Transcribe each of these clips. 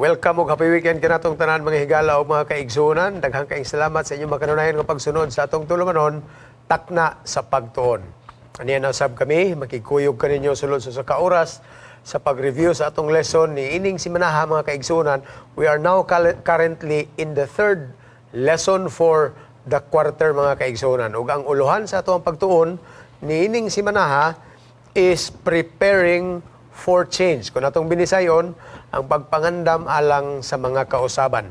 Welcome ug happy weekend kanatong tanan, mga higala ug mga kaigsuonan. Daghang kaayong salamat sa inyong makanunayan nga pagsunod sa atong tulumanon, Takna sa Pagtuon. Aniya na usab kami makigkuyog kaninyo sulod sa usa ka oras sa pag-review sa atong lesson ni ining simanaha, mga kaigsuonan. We are now currently in the third lesson for the quarter, mga kaigsuonan. Ug ang uluhan sa atong pagtuon ni ining simanaha is preparing for change. Kung atong binisayon, ang pagpangandam alang sa mga kausaban.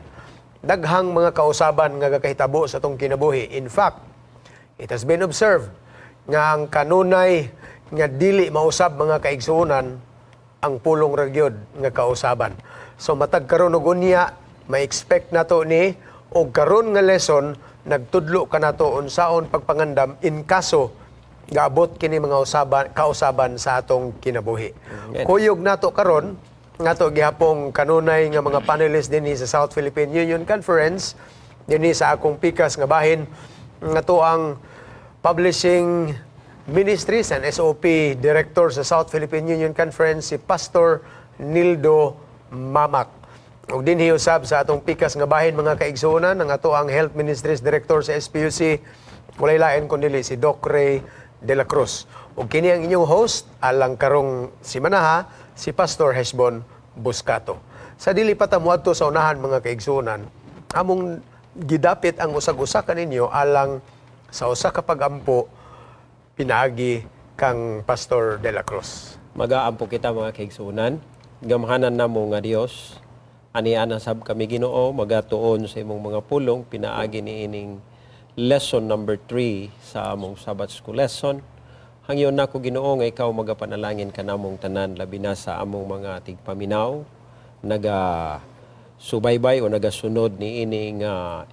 Daghang mga kausaban nga gakahitabo sa atong kinabuhi. In fact, it has been observed nga ang kanunay nga dili mausab, mga kaigsuonan, ang pulong ra gyud nga kausaban. So matag karon ug unya, ma-expect nato ni og karon nga lesson nagtudlo kanato unsaon pagpangandam in kaso gaabot kini mga usaban kausaban sa atong kinabuhi. Kuyog nato karon ngato gihapong kanunay nga mga panelists dinhi sa South Philippine Union Conference. Dinhi sa akong pikas nga bahin, nga ang Publishing Ministries and SOP Director sa South Philippine Union Conference, si Pastor Nildo Mamak. Ug dinhi usab sa atong pikas nga bahin, mga kaigsuonan, ang ato ang Health Ministries Director sa SPUC, walay lain kundi si Doc Ray de la Cruz. Ug kini ang inyong host alang karong simanaha, si Pastor Hesbon Buscato. Sa dili pa ta moadto sa unahan, mga kaigsuonan, among gidapit ang usag-usa kaninyo alang sa usa ka pag-ampo pinaagi kang Pastor de la Cruz. Magaampo kita, mga kaigsuonan. Gamhanan namo nga Dios. Ania na sab kami, Ginoo, magatuon sa imong mga pulong pinaagi ni ining lesson number 3 sa among Sabbath School lesson. Hangyon nako, Ginoo, nga ikaw magapanalangin kanamong tanan, labi na sa among mga tigpaminaw naga subaybay o nagasunod ni ining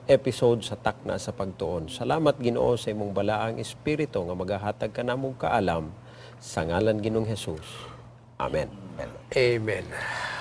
episode sa Takna sa Pagtuon. Salamat, Ginoo, sa imong balaang espiritu nga magahatag kanamong kaalam sa ngalan Ginoong Jesus. Amen. Amen.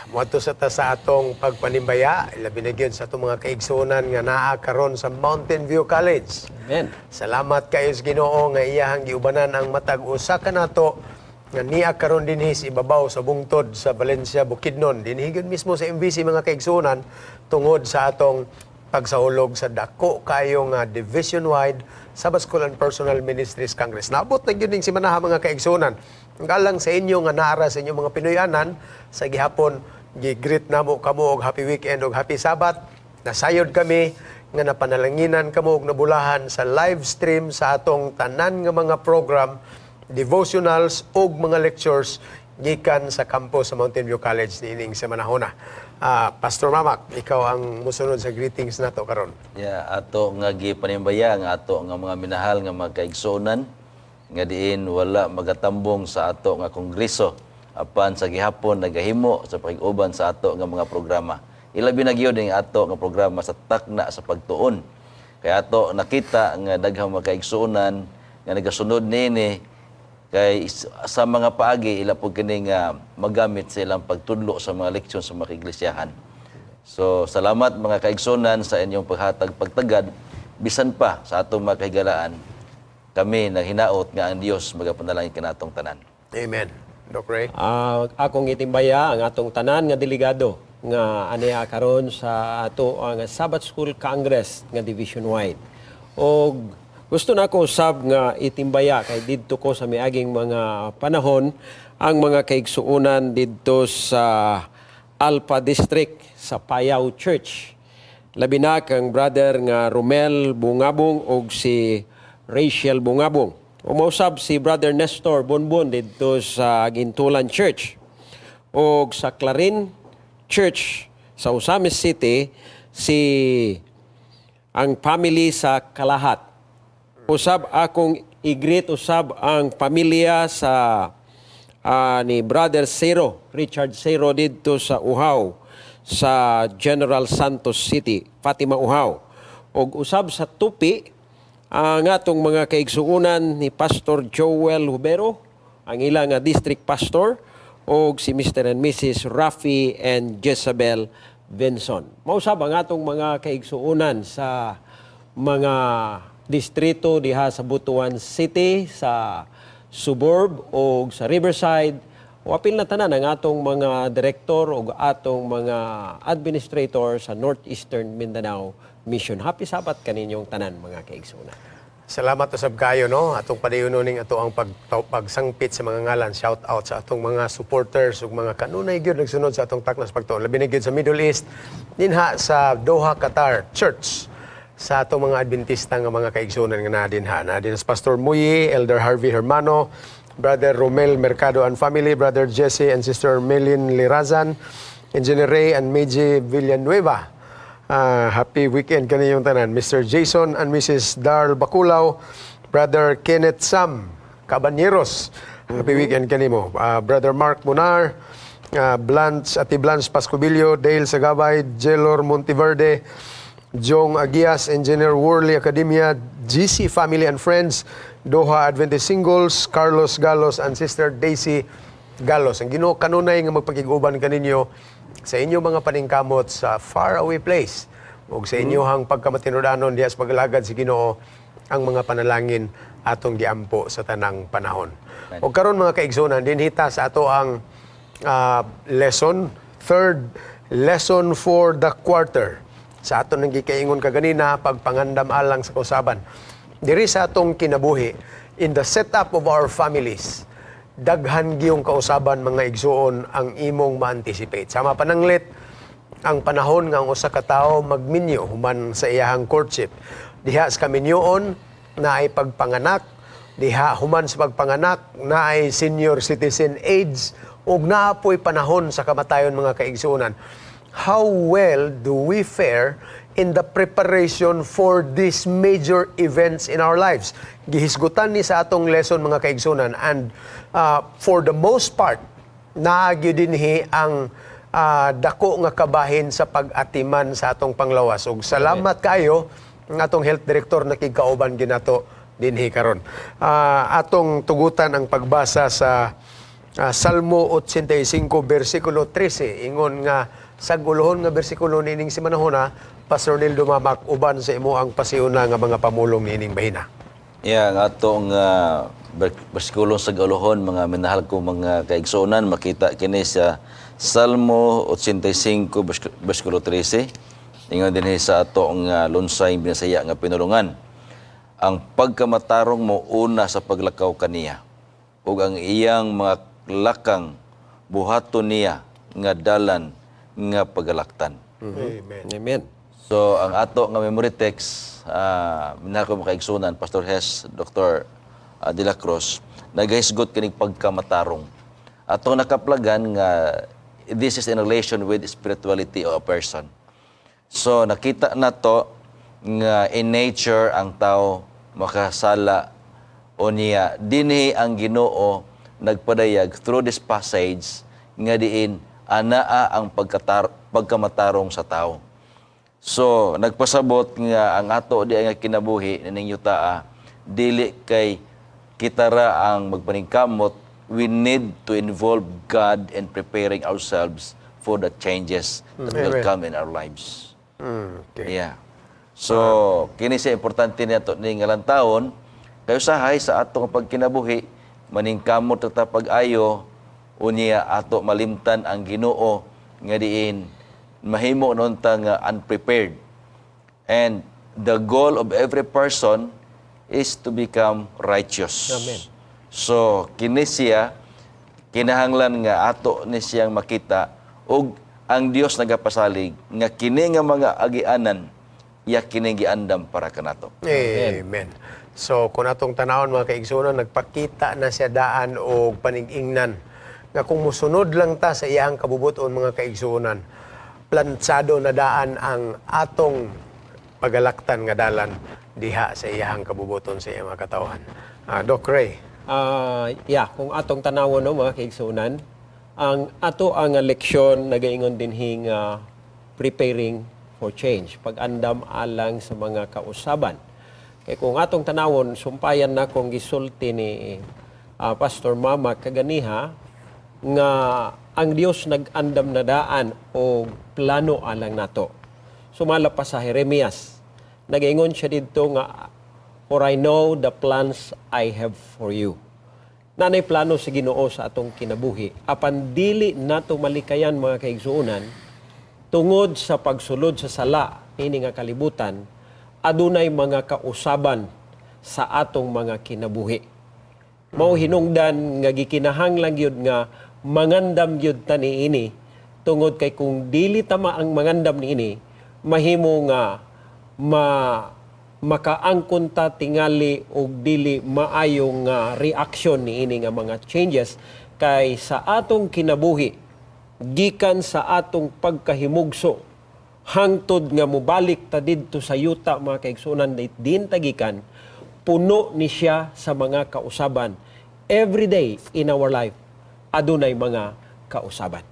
Moadto sa ta sa atong pagpanimbaya, labi na gyud sa atong mga kaigsuonan nga naa karon sa Mountain View College. Amen. Salamat kayo sa Ginoo nga iyahang giubanan ang matag usa kanato nga niya karon dinhi sa ibabaw sa bungtod sa Valencia, Bukidnon. Dinhi gyud mismo sa MVC, mga kaigsuonan, tungod sa atong pagsahulog sa dako kayo nga division-wide Sabbath School and Personal Ministries Congress. Naabot na gyud ning simanaha, mga kaigsuonan. Galang sa inyo nga naara sa inyong mga Pinoyanan, sa gihapon gi-greet namo kamo og happy weekend og happy Sabbath. Nasayod kami nga napanalanginan kamo og nabulahan sa live stream sa atong tanan nga mga program, devotionals ug mga lectures gikan sa campus sa Mountain View College niining semanahona. Pastor Mamak, ikaw ang musunod sa greetings nato karon. Yeah, ato nga gipanimbaya nga ato nga mga minahal nga mga kaigsuonan nga diin wala magatambong sa ato nga kongreso apan sa gihapon nagahimo sa pakig-uban sa ato nga mga programa. Ilabi na gyud ang ato nga programa sa Takna sa Pagtuon. Kaya ato nakita nga daghang mga kaigsuonan nga nagasunod niini kay sa mga paagi ila po kini nga magamit sa ilang pagtudlo sa mga leksyon sa mga iglesiyahan. So salamat, mga kaigsunan, sa inyong paghatag pagtagad bisan pa sa atong mga kahigalaan. Kami naghinaot nga ang Dios magapanalangin kanatong tanan. Amen. Doc Ray. Akong itimbaya ang atong tanan nga delegado nga aniya karon sa ato ang Sabbath School Congress nga division wide. Og gusto na ako usab nga itimbaya kay didto ko sa miaging mga panahon ang mga kaigsuonan didto sa Alpha District sa Payao Church. Labi na kang brother nga Romel Bungabong og si Rachel Bungabong. Umausab si Brother Nestor Bonbon didto sa Gintulan Church. Og sa Clarin Church sa Ozamiz City, si ang family sa Kalahat. Usab akong i-greet usab ang pamilya sa ni Brother Cero, Richard Cero didto sa Uhaw sa General Santos City, Fatima Uhaw. Og usab sa Tupi ang atong mga kaigsuonan ni Pastor Joel Hubero, ang ilang nga district pastor, og si Mr. and Mrs. Rafi and Jezebel Vinson. Mausab ang atong mga kaigsuonan sa mga distrito diha sa Butuan City, sa suburb o sa Riverside. Apil na tanan ang atong mga direktor ug atong mga administrator sa Northeastern Mindanao Mission. Happy Sabbath kaninyong tanan, mga kaigsunan. Salamat usab kayo, no. Atong padayonon ning ato ang pagsangpit sa mga ngalan, shout out sa atong mga supporters ug mga kanunay gyud nagsunod sa atong Taknas Pagtuon. Labi na gyud sa Middle East, dinha sa Doha, Qatar Church, sa atong mga Adventista nga mga kaigsunan nga naa dinha. Naa din si Pastor Muyi, Elder Harvey Hermano, Brother Romel Mercado and family, Brother Jesse and Sister Melin Lirazan, Engineer Ray and Meiji Villanueva. Ah, happy weekend kaninyong tanan. Mr. Jason and Mrs. Darl Baculao, Brother Kenneth Sam Cabañeros. Happy weekend kanimo. Ah, Brother Mark Munar, Blanche, Ate Blanche Pascobillo, Dale Sagabay, Jelor Monteverde, Jong Agias, Engineer Worley Academia, GC Family and Friends, Doha Adventist Singles, Carlos Galos and Sister Daisy Galos. Ang Ginoo kanunay nga magpakig-uban kaninyo sa inyong mga paningkamot sa far away place ug sa inyong pagkamatinud-anon diha sa pagalagad sa Ginoo, ang mga panalangin atong giampo sa tanang panahon. Ug karon, mga kaigsunan, dinhi ta sa ato ang lesson, third lesson for the quarter. Sa aton nang gikaingon kaganina, pagpangandam alang sa kausaban. Diri sa atong kinabuhi, in the setup of our families, daghan giyong kausaban, mga igsuon, ang imong ma-anticipate. Sama pananglit ang panahon nga ang usa ka tawo magminyo human sa iyahang courtship. Diha sa kaminyoon naay pagpanganak, diha human sa pagpanganak naay senior citizen age ug naa poy panahon sa kamatayon, mga kaigsuonan. How well do we fare in the preparation for these major events in our lives? Gihisgutan ni sa atong lesson, mga kaigsunan, and for the most part naa gyud dinhi ang dako nga kabahin sa pag-atiman sa atong panglawas. Ug salamat kayo ng atong health director, nakigkauban ginato dinhi karon. Atong tugutan ang pagbasa sa Salmo 85 bersikulo 13, ingon nga sagulohon nga bersikulo niining simanahona. Pastor Nildo Mamac, uban sa imo ang pasiuna nga mga pamulong niining bahina. Yeah, ang atong bersikulo sa galuhon, mga minahal ko mga kaigsuonan, makita kini sa Salmo 85 bersikulo 13. Ingon dinhi sa atong Lunsay Binisaya nga pinulungan: "Ang pagkamatarong mo una sa paglakaw kaniya ug ang iyang mga lakang buhaton niya nga dalan nga pagalaktan." Amen. Amen. So ang ato nga memory text, minahal ko mga kaigsunan, Pastor Hess, Dr. De La Cruz, nagahisgot kining pagkamatarong. Ato nakaplagan nga this is in relation with spirituality of a person. So nakita na to nga in nature ang tao makasala o niya dinhi ang Ginoo nagpadayag through this passage nga diin anaa ang pagkamatarong sa tao. So, nagpasabot nga ang ato di nga kinabuhi nining yutaa, dili kay kita ra ang magpaningkamot, we need to involve God in preparing ourselves for the changes that will Amen. Come in our lives. Okay. Yeah. So, kini siya importante niya ni nga taon kayo sahay sa atong pagkinabuhi, maningkamot ta pag-ayo, unya ato malimtan ang Ginoo nga diin mahimo noon ta nga unprepared. And the goal of every person is to become righteous. Amen. So, kini siya kinahanglan nga ato ni siyang makita ug ang Dios nagapasalig nga kini nga mga agianan iya kini giandam para kanato. Amen. So, kung atong tanawon, mga kaigsunan, nagpakita na siya daan og panig-ingnan nga kung musunod lang ta sa iyang kabubuton, mga kaigsuonan, plantsado na daan ang atong pagalaktan nga dalan diha sa iyang kabubuton sa iyang mga katawhan. Ah, Doc Ray. Ah, yeah, kung atong tanawon, no, mga kaigsunan, ang ato ang leksyon nagaingon dinhi nga preparing for change, pag-andam alang sa mga kausaban. Kay kung atong tanawon, sumpayan na kung gisulti ni Pastor Mama kaganiha nga ang Dios nag-andam na daan o plano alang nato. Sumala pa sa Jeremias, nagaingon siya didto nga, "For I know the plans I have for you." Naa nay plano sa Ginoo sa atong kinabuhi. Apan dili nato malikayan, mga kaigsuonan, tungod sa pagsulod sa sala ini nga kalibutan, adunay mga kausaban sa atong mga kinabuhi. Mao hinungdan nga gikinahanglan gyud nga mangandam gyud ta niini, tungod kay kung dili tama ang mangandam niini, mahimo nga makaangkon ta tingali og dili maayong nga reaksyon niini nga mga changes, kay sa atong kinabuhi, gikan sa atong pagkahimugso hangtod nga mobalik ta didto sa yuta, mga kaigsuonan, din ta gikan, puno ni siya sa mga kausaban. Every day in our life, adunay mga kausaban.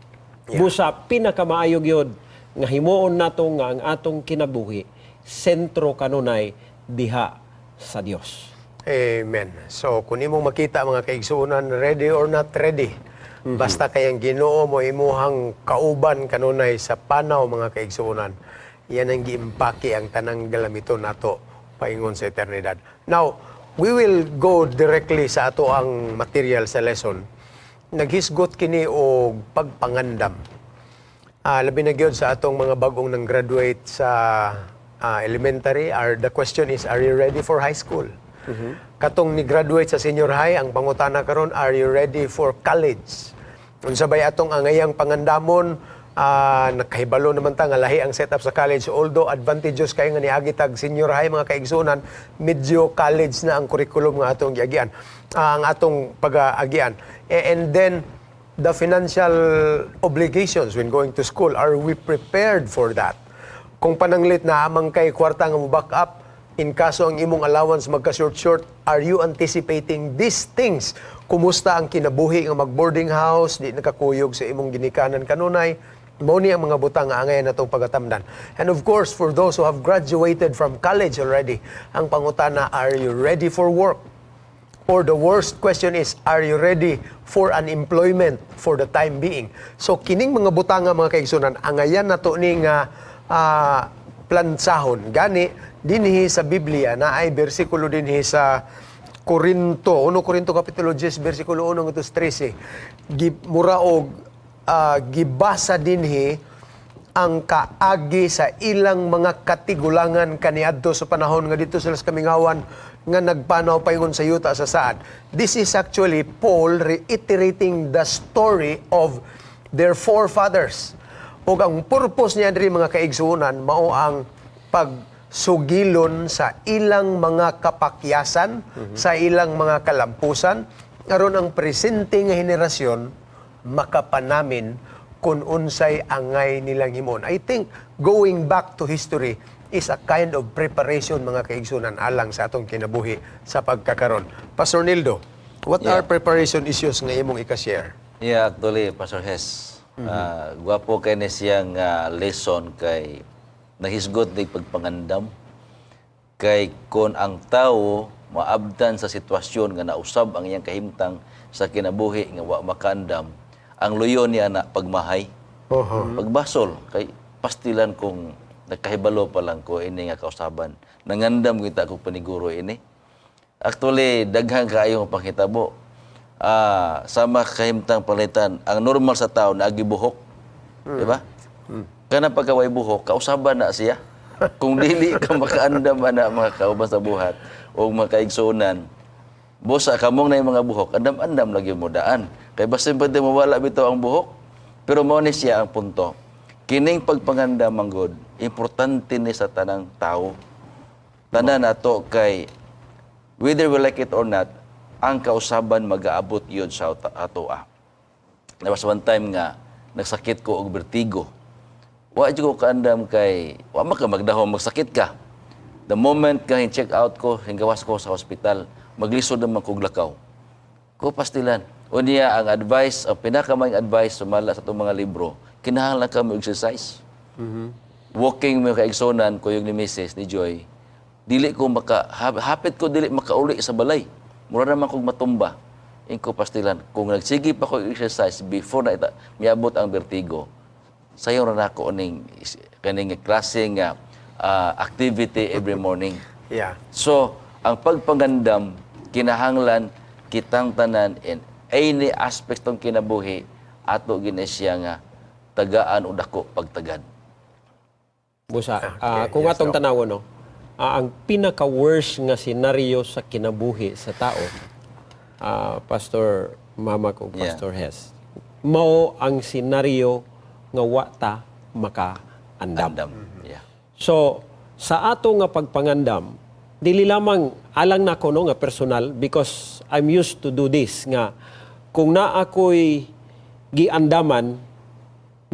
Busa pinakamaayo gyud nga himuon nato nga ang atong kinabuhi sentro kanunay diha sa Dios. Amen. So, kung imong makita, mga kaigsuonan, ready or not ready, basta kay ang Ginoo mo imuhang kauban kanunay sa panaw, mga kaigsuonan, yan ang giimpake ang tanang galamiton nato paingon sa eternidad. Now, we will go directly sa ato ang material sa lesson. Naghisgot kini og pagpangandam. Labi na gyud sa atong mga bagong nang graduate sa elementary, are the question is, are you ready for high school? Katong ni graduate sa senior high, ang pangutana karon, are you ready for college? Unsa bay atong angayang pangandamon? Nakahibalo naman ta nga lahi ang setup sa college, although advantageous kay nga niagi tag senior high, mga kaigsunan, medyo college na ang curriculum nga atong giagian, ang atong pag-agian. And then the financial obligations when going to school, are we prepared for that? Kung pananglit naa man kay kwarta nga mo back up in kaso ang imong allowance magka short short, are you anticipating these things? Kumusta ang kinabuhi nga mag boarding house, di nakakuyog sa imong ginikanan kanunay? Mao ni ang mga butang nga angay natong pagatamdan. And of course, for those who have graduated from college already, ang pangutana, are you ready for work? Or the worst question is, are you ready for unemployment for the time being? So kining mga butanga, mga kaigsunan, angayan nato ni nga plansahon. Gani dinhi sa Biblia na ay bersikulo dinhi sa Korinto, 1 Korinto kapitulo 10 bersikulo 1 ngadto sa 13. Mura og gibasa dinhi ang kaagi sa ilang mga katigulangan kaniadto sa panahon nga dito sila sa kamingawan nga nagpanaw paingon sa yuta sa saad. This is actually Paul reiterating the story of their forefathers. Ug ang purpose niya diri, mga kaigsuonan, mao ang pagsugilon sa ilang mga kapakyasan, sa ilang mga kalampusan, aron ang presente nga henerasyon makapanamin kung unsay angay nilang himon. I think going back to history is a kind of preparation, mga kaigsunan, alang sa atong kinabuhi sa pagkakaron. Pastor Nildo, what are preparation issues nga imong ika-share? Yeah, actually, Pastor Hes, gwapo kay ni siyang lesson kay nahisgot ni pagpangandam. Kay kon ang tao maabdan sa sitwasyon nga nausab ang iyang kahimtang sa kinabuhi nga wa makaandam, ang luyo niya na pagmahay. Pagbasol kay pastilan kung nakahibalo pa lang ko ini nga kausaban. Nangandam kita ko paniguro ini. Actually, daghan kaayo ang panghitabo. Sama kahimtang palitan, ang normal sa tao na buhok. Di ba? Kana pagka way buhok, kausaban na siya. Kung dili ka makaandam na mga kauban sa buhat o mga kaigsuonan, busa kamong na yung mga buhok, andam-andam lagi mo daan. Kay basin pwede mawala bitaw ang buhok. Pero mao ni siya ang punto. Kining pagpangandam manggod, importante ni sa tanang tao. Tanan nato kay whether we like it or not, ang kausaban magaabot yun sa atoa. There was one time nga nagsakit ko og vertigo. Wa jud ko kaandam kay wa man ka magdahom magsakit ka. The moment ka check out ko, hinggawas ko sa hospital, maglisod naman kog lakaw. Ko pastilan. Unya ang advice, ang pinakamayong advice sumala sa itong mga libro, kinahanglan ka mo exercise. Walking mo kaigsonan ko yung ni Mrs. ni Joy, dili ko maka hapit ko dili makauli sa balay. Mura naman kog matumba. Ingko pastilan, kung nagsige pa ko exercise before na ita, miabot ang vertigo, sayo ra nako ning kaning klase nga activity every morning. So, ang pagpangandam kinahanglan Kitang tanan in any aspect tong kinabuhi, ato gina siya nga tagaan og dako pagtagad. Busa, kung atong tanawon, no, ang pinaka-worst nga senaryo sa kinabuhi sa tao, Pastor Mamak o Pastor Hess, mao ang senaryo nga wa ta makaandam. Andam. Yeah. So, sa ato nga pagpangandam, dili lamang alang nako, no, nga personal, because I'm used to do this nga kung naa ko'y giandaman,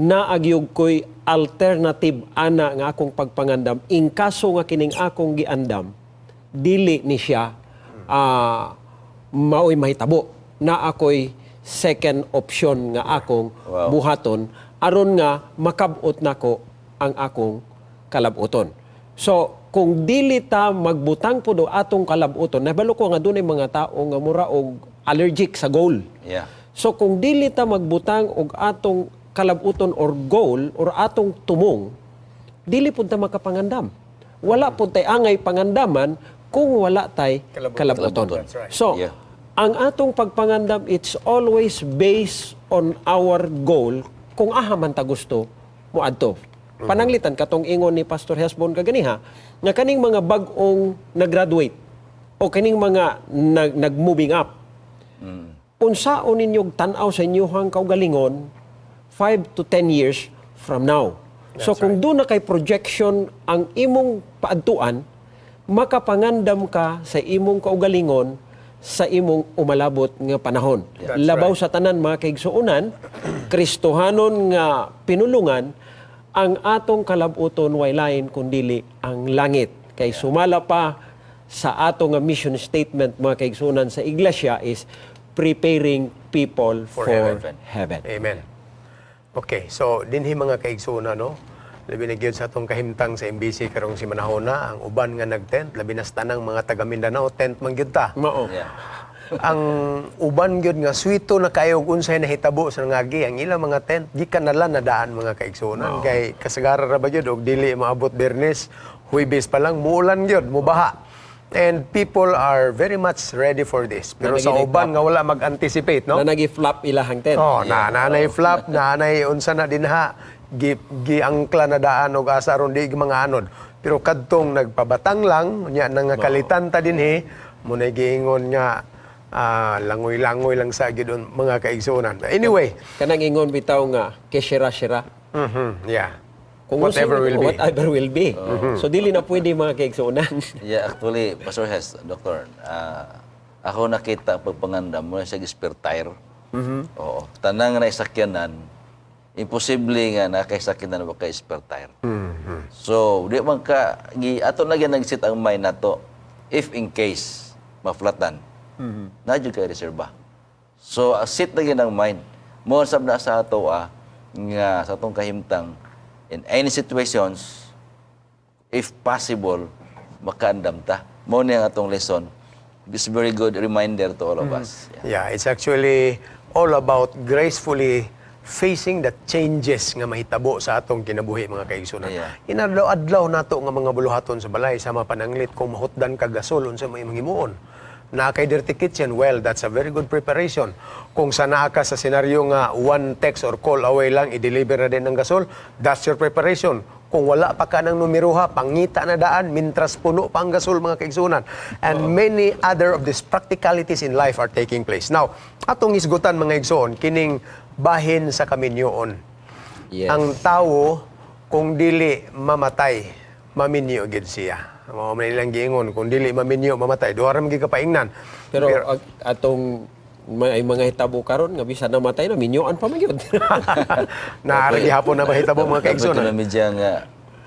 naa gyud ko'y alternative ana nga akong pagpangandam in kaso nga kining akong giandam dili ni siya mao'y mahitabo, na ako'y second option nga akong buhaton aron nga makabot nako ang akong kalabuton. So, kung dili ta magbutang pud og atong kalabuton, nabalo ko nga dunay mga tao nga mura og allergic sa goal. So kung dili ta magbutang og atong kalabuton or goal or atong tumong, dili pud ta makapangandam. Wala pud tay angay pangandaman kung wala tay kalabuton. Kalabuton. That's right. So, ang atong pagpangandam, it's always based on our goal kung aha man ta gusto moadto. Pananglitan katong ingon ni Pastor Hesbon kaganiha nga kaning mga bag-ong nag-graduate o kaning mga nag-moving up, unsaon ninyong tan-aw sa inyuhang kaugalingon 5 to 10 years from now? So kung duna kay projection ang imong paadtuan, makapangandam ka sa imong kaugalingon sa imong umalabot nga panahon. That's Labaw sa tanan, mga kaigsuonan, Kristohanon nga pinulungan, ang atong kalabuton way lain kundili ang langit. Kay sumala pa sa ato nga mission statement, mga kaigsuonan, sa iglesia is preparing people for heaven. Heaven. Amen. Okay, so dinhi, mga kaigsoona, no? Labi na gyud sa atong kahimtang sa MBC karong simanahona, ang uban nga nag-tent, labi na sa tanang mga taga Mindanao, tent man gyud ta. Mao. Ang uban gyud nga swito na kayo og unsay nahitabo sa ngagi, ang ilang mga tent gikan na lang nadaan, mga kaigsuonan, kay kasagara ra ba gyud og dili maabot Biyernes, Huwebes pa lang muulan gyud, mubaha. And people are very much ready for this. Pero sa Nanagin uban nga wala mag-anticipate, no? Na nagi-flap ilahang tent. Oh, na nanay flap, nanay unsa na dinha, gi giangkla na daan og asa aron di mga anod. Pero kadtong nagpabatang lang, nya nangakalitan ta dinhi, munay giingon nga langoy-langoy lang sa gyud mga kaigsuonan. Anyway, Kanang ingon bitaw nga que sera-sera. Yeah. Whatever will be. Whatever will be. So dili na pwede, mga kaigsuonan. Yeah, actually, Pastor Hess, Doctor, ako nakita pagpangandam mo na siya spare tire. Oo. Tanang na isakyanan, imposible nga na kay sakyanan wa kay spare tire. So, di man ka gi ato na gyud nag-set ang mind nato if in case maflatan. Na jud kay reserba. So, set na gyud ang mind. Mo sab na sa ato nga sa atong kahimtang in any situations, if possible, makaandam ta. Mo ni ang atong lesson. This very good reminder to all of us. Yeah. Yeah, it's actually all about gracefully facing the changes nga mahitabo sa atong kinabuhi, mga kaigsunan. Inadlaw-adlaw nato nga mga buluhaton sa balay, sama pananglit kung mahutdan ka gasol, unsa may imong himuon. Naa kay dirty kitchen, well, that's a very good preparation. Kung sa naa ka sa senaryo nga one text or call away lang, i-deliver na din ng gasol, that's your preparation. Kung wala pa ka ng numeroha, pangita na daan, mintras puno pa ang gasol, mga kaigsunan. And many other of these practicalities in life are taking place. Now, atong isgutan, mga igsoon, kining bahin sa kaminyoon. Ang tawo, kung dili mamatay, maminyo gid siya. Mao man ilang giingon, kung dili maminyo, mamatay. Duha ra man gid ka paingnan. Pero atong may mga hitabo karon nga bisan namatay na, minyoan pa man gyud. Naa gihapon na mahitabo, mga Dapat kaigsoon. na media nga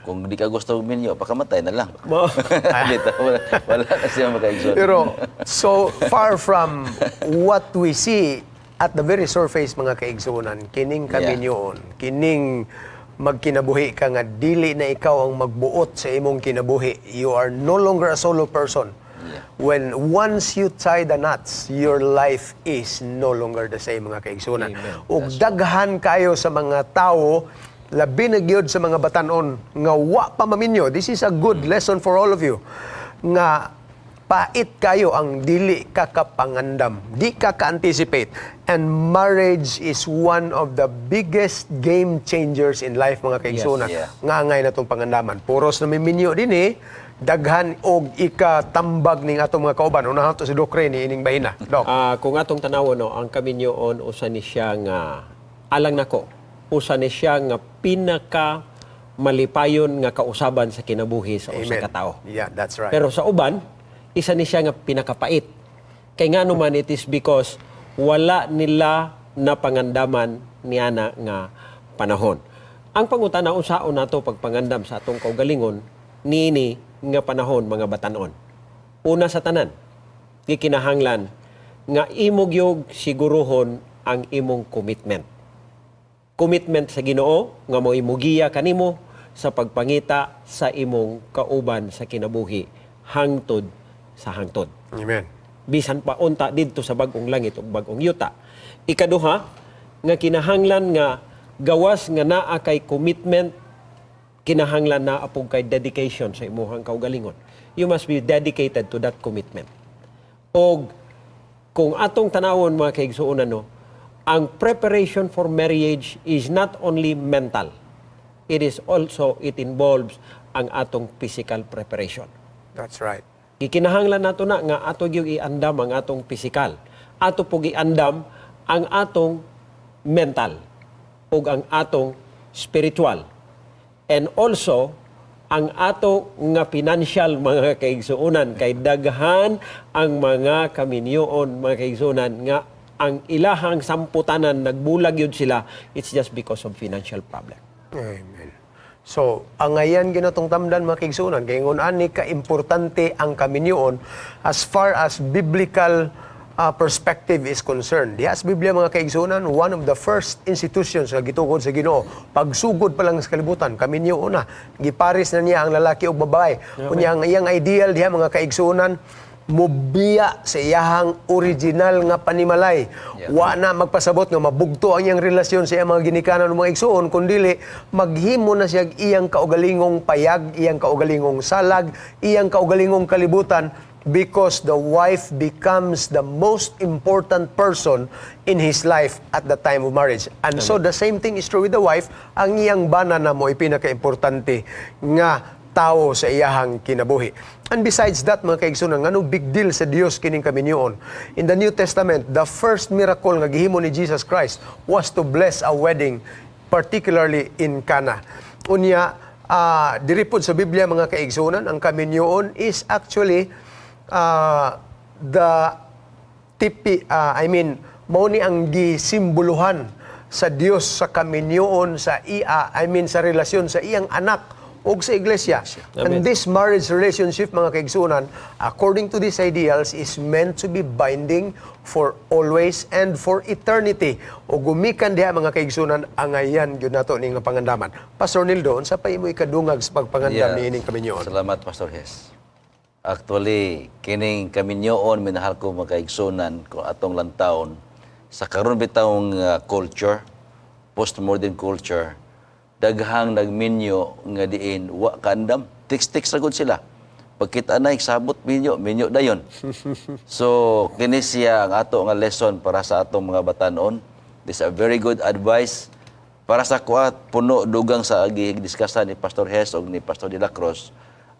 kung di ka gusto minyo, pakamatay na lang. Mao. Dito, wala na siya makaigsoon. Pero so far from what we see at the very surface, mga kaigsuonan, kining kaminyoon, kining magkinabuhi ka nga dili na ikaw ang magbuot sa imong kinabuhi. You are no longer a solo person. When once you tie the knots, your life is no longer the same, mga kaigsuonan. Ug daghan kayo sa mga tao, labi na gyud sa mga batanon nga wa pa maminyo. This is a good lesson for all of you. Nga Pait kayo ang dili ka kapangandam, di ka ka-anticipate. And marriage is one of the biggest game changers in life, mga kaigsunan. Nga angay na itong pangandaman. Puros na miminyo din eh, daghan og ikatambag ning atong mga kauban. Unahan to si Doc Ray ni ining bahina. Doc. Ah, kung atong tanawon, no, ang kaminyoon usa ni siya nga alang nako, usa ni siya nga pinaka malipayon nga kausaban sa kinabuhi sa usa Amen. ka tawo. Yeah, that's right. Pero sa uban, isa ni siya nga pinakapait. Kay ngano man, it is because wala nila napangandaman niana nga panahon. Ang pangutana, unsaon nato pagpangandam sa atong kaugalingon niini nga panahon, mga batanon? Una sa tanan, gikinahanglan nga imo gyud siguruhon ang imong commitment. Commitment sa Ginoo nga mo imugiya kanimo sa pagpangita sa imong kauban sa kinabuhi hangtod sa hangtod. Amen. Bisan pa unta didto sa bag-ong langit ug bag-ong yuta. Ikaduha, nga kinahanglan nga gawas nga naa kay commitment, kinahanglan naa pud kay dedication sa imuhang kaugalingon. You must be dedicated to that commitment. Og kung atong tanawon, mga kaigsuonan, no, ang preparation for marriage is not only mental. It is also, it involves ang atong physical preparation. That's right. Gikinahanglan nato na nga ato gyud iandam ang atong pisikal. Ato po giandam ang atong mental ug ang atong spiritual. And also ang ato nga financial, mga kaigsuonan, kay daghan ang mga kaminyoon, mga kaigsuonan, nga ang ilahang samputanan, nagbulag yun sila, it's just because of financial problem. Amen. So, angayan ginatong tamdan, mga kaigsuonan, kay ingon ani ka importante ang kaminyoon as far as biblical perspective is concerned. Diha sa Biblia, mga kaigsuonan, one of the first institutions nga gitukod sa Ginoo, pagsugod pa lang sa kalibutan, kaminyoon na. Giparis na niya ang lalaki ug babae. Unya ang iyang ideal diha, mga kaigsuonan, mubiya sa iyahang original nga panimalay. Wa na magpasabot nga mabugto ang iyang relasyon sa iyang mga ginikanan o mga igsuon, kundili maghimo na siya iyang kaugalingong payag, iyang kaugalingong salag, iyang kaugalingong kalibutan because the wife becomes the most important person in his life at the time of marriage. And so the same thing is true with the wife, ang iyang bana na mo ipinaka-importante nga tao sa iyahang kinabuhi. And besides that, mga kaigsunan, ngano big deal sa Dios kining kaminyoon? In the New Testament, the first miracle nga gihimo ni Jesus Christ was to bless a wedding, particularly in Cana. Unya, diri pod sa Biblia, mga kaigsunan, ang kaminyoon is actually the tipi, I mean, mao ni ang gisimboluhan sa Dios sa kaminyoon sa iya, I mean, sa relasyon sa iyang anak ug sa iglesia. And this marriage relationship, mga kaigsunan, according to these ideals, is meant to be binding for always and for eternity. O gumikan diha, mga kaigsunan, angayan gyud nato ning pangandaman. Pastor Nildo, unsa pa imo ikadungag sa pagpangandam niining kaminyoon? Salamat, Pastor Hes. Actually, kining kaminyoon, minahal ko mga kaigsunan, kung atong lantawon sa karon bitawng culture, postmodern culture, daghang nagminyo nga diin wa kaandam, text-text ra gud sila. Pagkita na sabot minyo, minyo dayon. So kini siya ang ato nga lesson para sa atong mga batanon. This is a very good advice para sa kuha, puno dugang sa gidiskusan ni Pastor Hes og ni Pastor De La Cruz.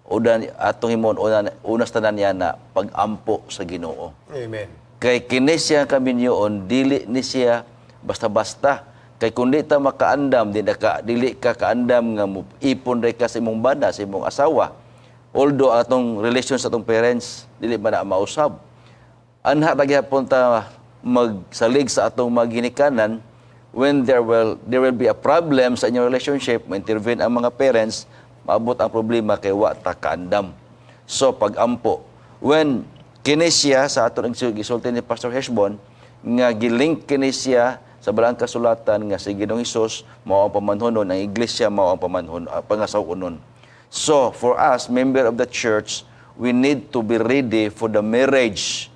Udan atong himon una, una sa tanan niya na pag-ampo sa Ginoo. Amen. Kay kini siya kaminyoon, dili ni siya basta-basta. Kay kung di ta makaandam, di na ka, dili ka kaandam nga mo ipon ray ka sa imong bana, sa imong asawa. Although atong relation sa atong parents dili man na mausab. Anha ra gihapon ta magsalig sa atong mga ginikanan. When there will be a problem sa inyong relationship, ma-intervene ang mga parents, maabot ang problema kay wa ta kaandam. So pag-ampo, when kini siya sa atong gisulti ni Pastor Heshbon nga gilink kini siya sa Balaang Kasulatan nga si Ginoong Hesus mao ang pamanhonon, ang iglesia mao ang pamanhon, pangasaw-onon. So for us, member of the church, we need to be ready for the marriage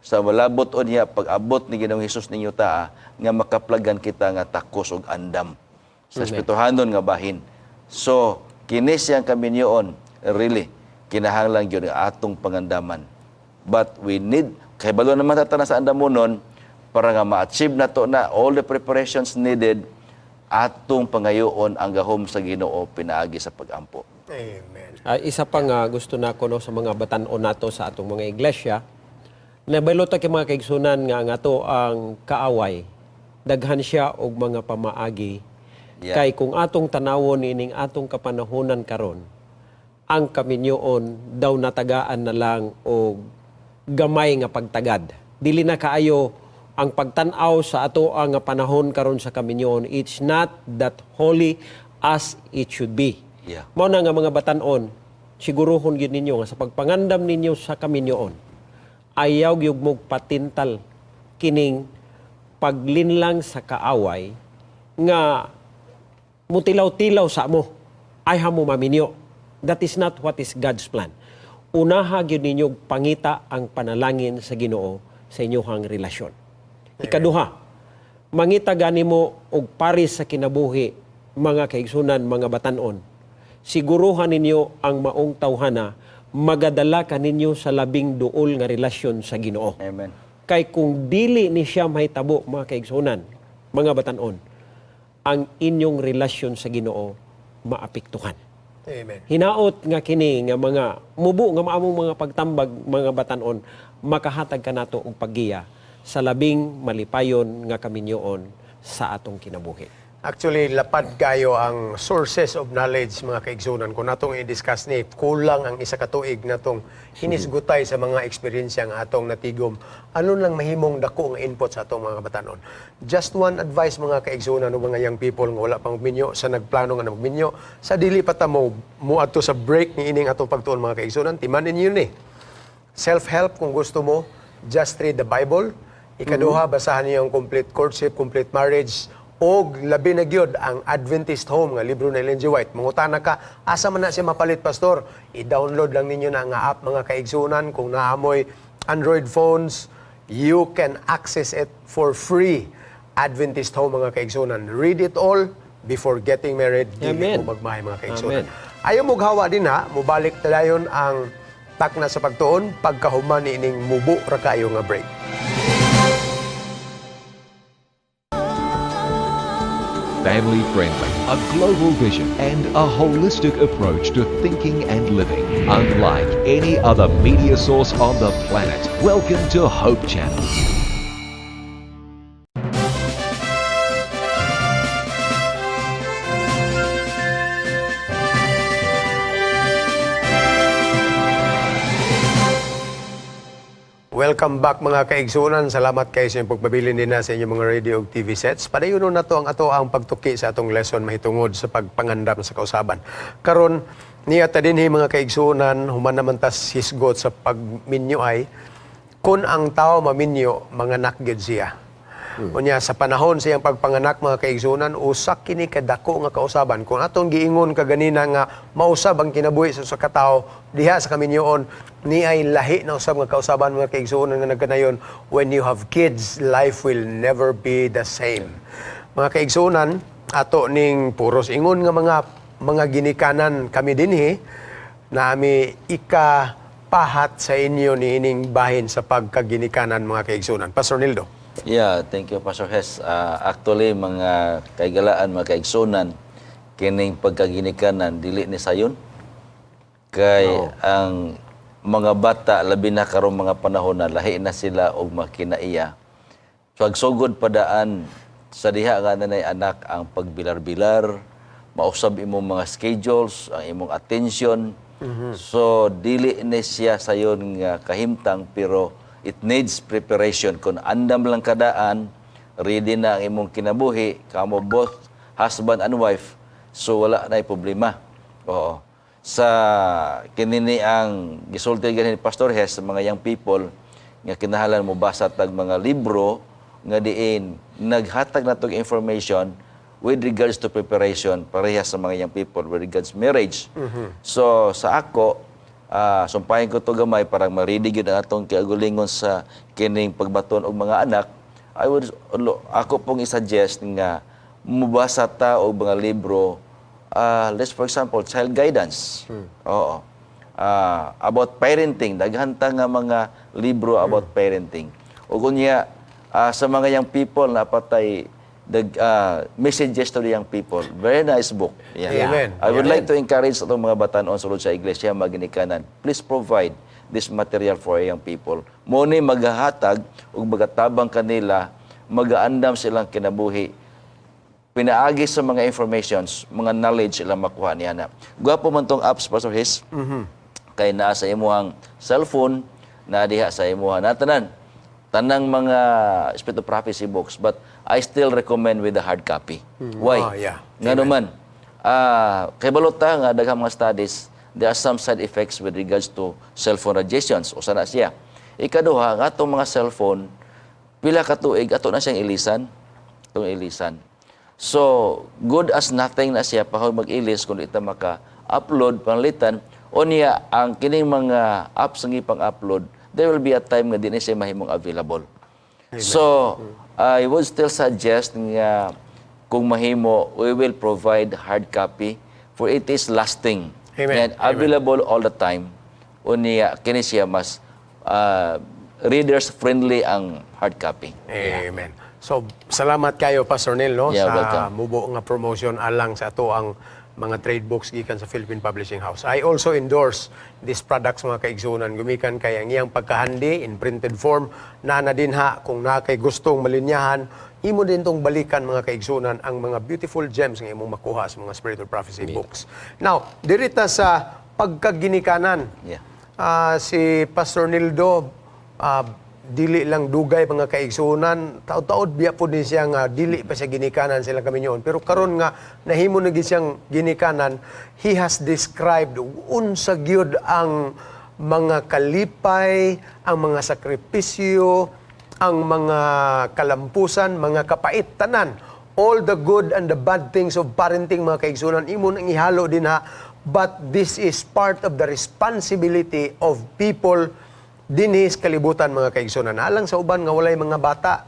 sa malabot o niya pag-abot ni Ginoong Hesus ninyo taa nga makaplagan kita nga takos og andam sa espirituhanon nga bahin. So kini siyang kaminyoon, really kinahanglan gyud ang atong pangandaman. But we need, kahibalo naman ta tanan sa andamunon, para nga ma-achieve na to na all the preparations needed, atong pangayoon ang gahom sa Ginoo pinaagi sa pagampo. Amen. Ah, isa pa nga gusto nako, no, sa mga batan-on nato sa atong mga iglesia. Nabalo ta kay mga kaigsunan nga ang ato ang kaaway, daghan siya og mga pamaagi. Kay kung atong tanawon ining atong kapanahonan karon, ang kaminyoon daw natagaan na lang og gamay nga pagtagad. Dili na kaayo ang pagtan-aw sa ato ang nga panahon karon sa kaminyoon. It's not that holy as it should be. Mao na nga, mga batan-on, siguruhon gyud ninyo nga sa pagpangandam ninyo sa kaminyoon, ayaw gyud mo patintal kining paglinlang sa kaaway nga mutilaw-tilaw sa mo ay mo maminyo. That is not what is God's plan. Unaha gyud ninyo pangita ang panalangin sa Ginoo sa inyong relasyon. Ikaduha, mangita gani mo og paris sa kinabuhi, mga kaigsunan, mga batan-on. Siguruhan ninyo ang maong tawhana magadala kaninyo sa labing duol nga relasyon sa Ginoo. Amen. Kay kung dili ni siya mahitabo, mga kaigsunan, mga batan-on, ang inyong relasyon sa Ginoo maapektuhan. Amen. Hinaot nga kini nga mga mubo nga maamong mga pagtambag, mga batan-on, makahatag kanato og paggiya sa labing malipayon nga kaminyoon sa atong kinabuhi. Actually, lapad kayo ang sources of knowledge, mga kaigsunan. Kung natong i-discuss ni, kulang ang isa ka tuig natong hinisgutay sa mga eksperyensya nga atong natigom. Ano lang mahimong dako nga input sa atong mga kabatanon. Just one advice, mga kaigsunan o mga young people nga wala pang minyo, sa nagplano nga na magminyo, sa dili pa ta mo muadto sa break ni ining atong pagtuon, mga kaigsunan, timanin yun eh. Self-help kung gusto mo, just read the Bible. Ikaduha, basahan niyo ang Complete Courtship, Complete Marriage, og labi na gyud ang Adventist Home nga libro ni Ellen G. White. Mangutana ka, "Asa man na siya mapalit, Pastor?" I-download lang ninyo na nga app, mga kaigsunan. Kung naamoy Android phones, you can access it for free. Adventist Home, mga kaigsunan. Read it all before getting married. Dili Amen. mo magmahay, mga kaigsunan. Amen. Ayaw mo hawa din ha, mubalik dayon ang Takna sa Pagtuon pagkahuman ni ining mubo ra kayo nga break. Family friendly, a global vision, and a holistic approach to thinking and living. Unlike any other media source on the planet. Welcome to Hope Channel. Welcome back, mga kaigsunan. Salamat kayo sa inyong pagpabilin din na sa inyong mga radio ug TV sets. Padayon na to ang ato ang pagtuki sa atong lesson mahitungod sa pagpangandam sa kausaban. Karon niya ta dinhi, mga kaigsunan, human naman tas hisgot sa pagminyo ay kung ang tao maminyo, manganak gyud siya. Unya sa panahon sa iyang pagpanganak, mga kaigsunan, usa kini kadako nga kausaban. Kung atong giingon kaganina nga mausab ang kinabuhi sa usa ka tawo diha sa kaminyoon, ni ay lahi na usab nga kausaban, mga kaigsuonan, nga nagkanayon when you have kids, life will never be the same. Mga kaigsuonan, ato ning puros ingon nga mga ginikanan kami dinhi nami ika pahat sa inyo ni ining bahin sa pagkaginikanan, mga kaigsunan. Pastor Nildo. Yeah, thank you, Pastor Hes. Actually, mga kaigalaan, mga kaigsunan, kining pagkaginikanan dili ni sayon. Kay ang mga bata, labi na karong mga panahon na lahi na sila og makinaiya. So agsugod padaan sa diha nga nanay anak ang pagbilar-bilar, mausab imong mga schedules, ang imong attention. So dili ni siya sayon nga kahimtang, pero it needs preparation. Kung andam lang kadaan, ready na ang imong kinabuhi, kamo both husband and wife, so wala na problema. Oo. Sa kinini ang gisulti gani ni Pastor Hess sa mga young people nga kinahanglan mo basa tag mga libro nga diin naghatag na tog information with regards to preparation parehas sa mga young people with regards marriage. So sa ako, sumpahin ko to gamay parang ma-ready gyud ang atong kaugalingon sa kining pagbaton og mga anak. I would ako pong i-suggest nga mubasa ta og mga libro, let's for example, child guidance. Oo. About parenting, daghan ta nga mga libro about parenting. Ug unya sa mga young people, napatay the Messages to the Young People. Very nice book. Yeah. Amen. I would like to encourage atong mga batan-on sulod sa iglesia maginikanan. Please provide this material for young people. Mao ni maghahatag ug magatabang kanila, magaandam silang kinabuhi pinaagi sa mga informations, mga knowledge ilang makuha niya na. Gwapo man tong apps, Pastor His. Kay naa sa imuhang cellphone, na diha sa imuha natanan. Tanang mga Spirit of Prophecy books, but I still recommend with the hard copy. Why? Ah, yeah. Ngano man, kay balota nga daghang mga studies, there are some side effects with regards to cellphone radiations. Usa na siya. Ikaduha, nga atong mga cellphone, pila ka tuig ato na siyang ilisan, itong ilisan. So, good as nothing na siya pahol mag-ilis kung ita maka-upload panglitan o niya ang kining mga apps nga ipang-upload, there will be a time nga di na siya mahimong available. So, I would still suggest nga kung mahimo, we will provide hard copy for it is lasting Amen. and available all the time. Unya kini siya mas readers friendly ang hard copy. Amen. So, salamat kayo, Pastor Neil, no, Yeah, sa welcome. mubo nga promotion alang sa ato ang mga trade books gikan sa Philippine Publishing House. I also endorse these products, mga kaigsunan, gumikan kay ang iyang pagkahandi in printed form na na dinha kung na kay gustong malinyahan imo din tong balikan, mga kaigsunan, ang mga beautiful gems nga imong makuha sa mga Spirit of Prophecy books. Now, dirita sa pagkaginikanan. Si Pastor Nildo, dili lang dugay, mga kaigsunan, taod-taod biya po din siya nga dili pa siya ginikanan sila kami yun. Pero karon nga nahimo na gid siyang ginikanan, he has described unsa gyud ang mga kalipay, ang mga sakripisyo, ang mga kalampusan, mga kapait, tanan. All the good and the bad things of parenting, mga kaigsunan, imo nang ihalo din ha. But this is part of the responsibility of people dinhi sa kalibutan, mga kaigsunan. Alang sa uban nga walay mga bata,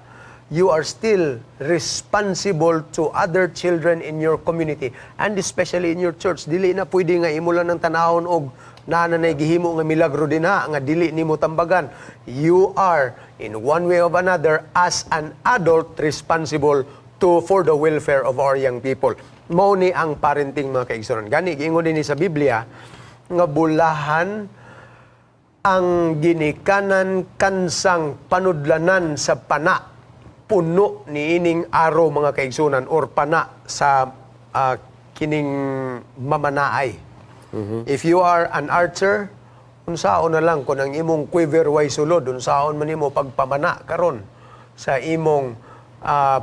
you are still responsible to other children in your community and especially in your church. Dili na pwede nga imo lang ng tanahon og naa na nay gihimo nga milagro dinha nga dili nimo tambagan. You are in one way or another as an adult responsible to for the welfare of our young people. Mao ni ang parenting, mga kaigsunan. Gani giingon dinhi sa Biblia nga bulahan ang ginikanan kansang panudlanan sa pana puno niining arrow, mga kaigsunan, or pana sa kining mamanaay. If you are an archer, unsaon na lang kung ang imong quiver way sulod, unsaon man nimo pagpamana karon sa imong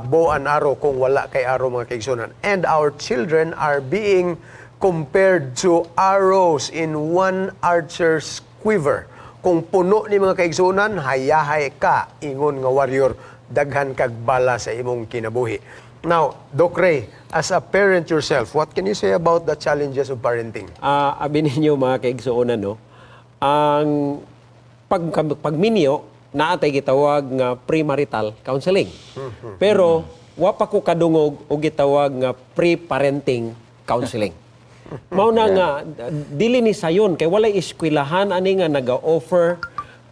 bow and arrow kung wala kay arrow, mga kaigsunan? And our children are being compared to arrows in one archer's quiver. Kung puno ni, mga kaigsunan, hayahay ka ingon nga warrior, daghan kag bala sa imong kinabuhi. Now, Doc Ray, as a parent yourself, what can you say about the challenges of parenting? Abi ninyo, mga kaigsuonan, no? Ang pagminyo naa tay gitawag nga premarital counseling. Pero wa pa ko kadungog og gitawag nga pre-parenting counseling. Mao na nga dili ni sayon kay walay eskwelahan ani nga naga-offer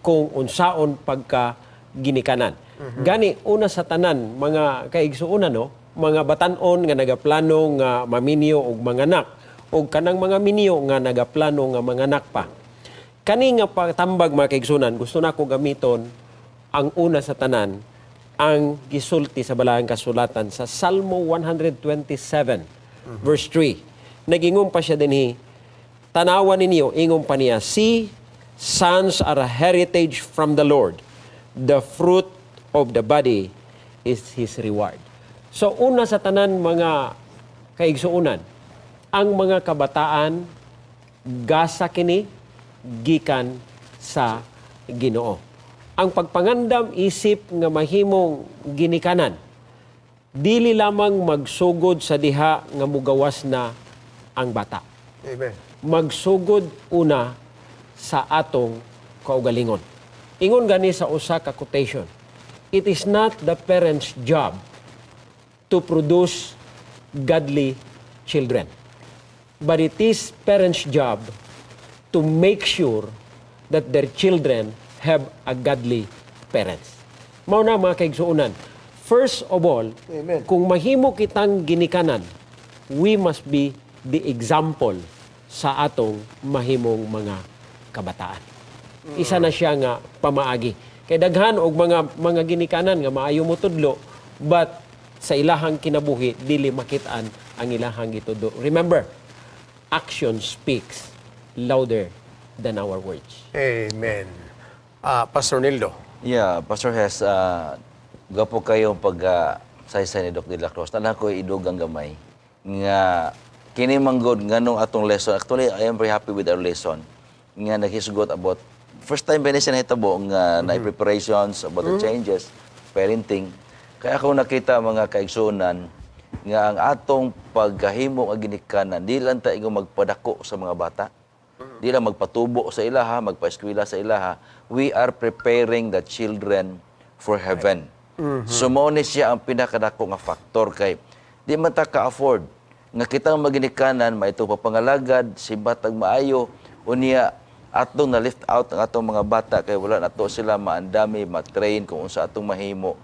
kung unsaon pagka ginikanan. Gani una sa tanan, mga kaigsuonan, no, mga batan-on nga nagaplano nga maminyo og manganak og kanang mga minyo nga nagaplano nga manganak pa. Kani nga patambag, mga kaigsuonan, gusto nako gamiton ang una sa tanan ang gisulti sa Balaang Kasulatan sa Salmo 127 verse 3. Nagingon pa siya dinhi, tanawan ninyo, ingon pa niya, "See, sons are a heritage from the Lord. The fruit of the body is His reward." So una sa tanan, mga kaigsuunan, ang mga kabataan gasa kini gikan sa Ginoo. Ang pagpangandam isip nga mahimong ginikanan, dili lamang magsugod sa diha nga mugawas na ang bata. Amen. Magsugod una sa atong kaugalingon. Ingon gani sa usa ka quotation, "It is not the parents' job to produce godly children, but it is parents' job to make sure that their children have a godly parents. Mao na, mga kaigsuonan. First of all, Amen. Kung mahimo kitang ginikanan, we must be the example sa atong mahimong mga kabataan. Isa na siya nga pamaagi. Kay daghan og mga ginikanan nga maayo mo tudlo, but sa ilahang kinabuhi dili makit-an ang ilahang gitudlo. Remember, action speaks louder than our words. Amen. Pastor Nildo. Yeah, Pastor Hess, gapo kayo pag saysay ni Doc De La Cruz. Tanan ko idugang gamay nga kini manggod nganong atong lesson. Actually, I am very happy with our lesson nga naghisgot about first time ba ni siya nahitabo nga na preparations about the changes, parenting. Kaya ako nakita, mga kaigsuonan, nga ang atong pagkahimo nga ginikanan, di lang ta ingon magpadako sa mga bata. Di lang magpatubo sa ilaha, magpaeskwela sa ilaha. We are preparing the children for heaven. So mao ni siya ang pinakadako nga factor kay di man ta ka-afford nga kitang maginikanan maito papangalagad si batag maayo, unya atong na lift out ang atong mga bata kay wala nato sila maandami, ma-train kung unsa atong mahimo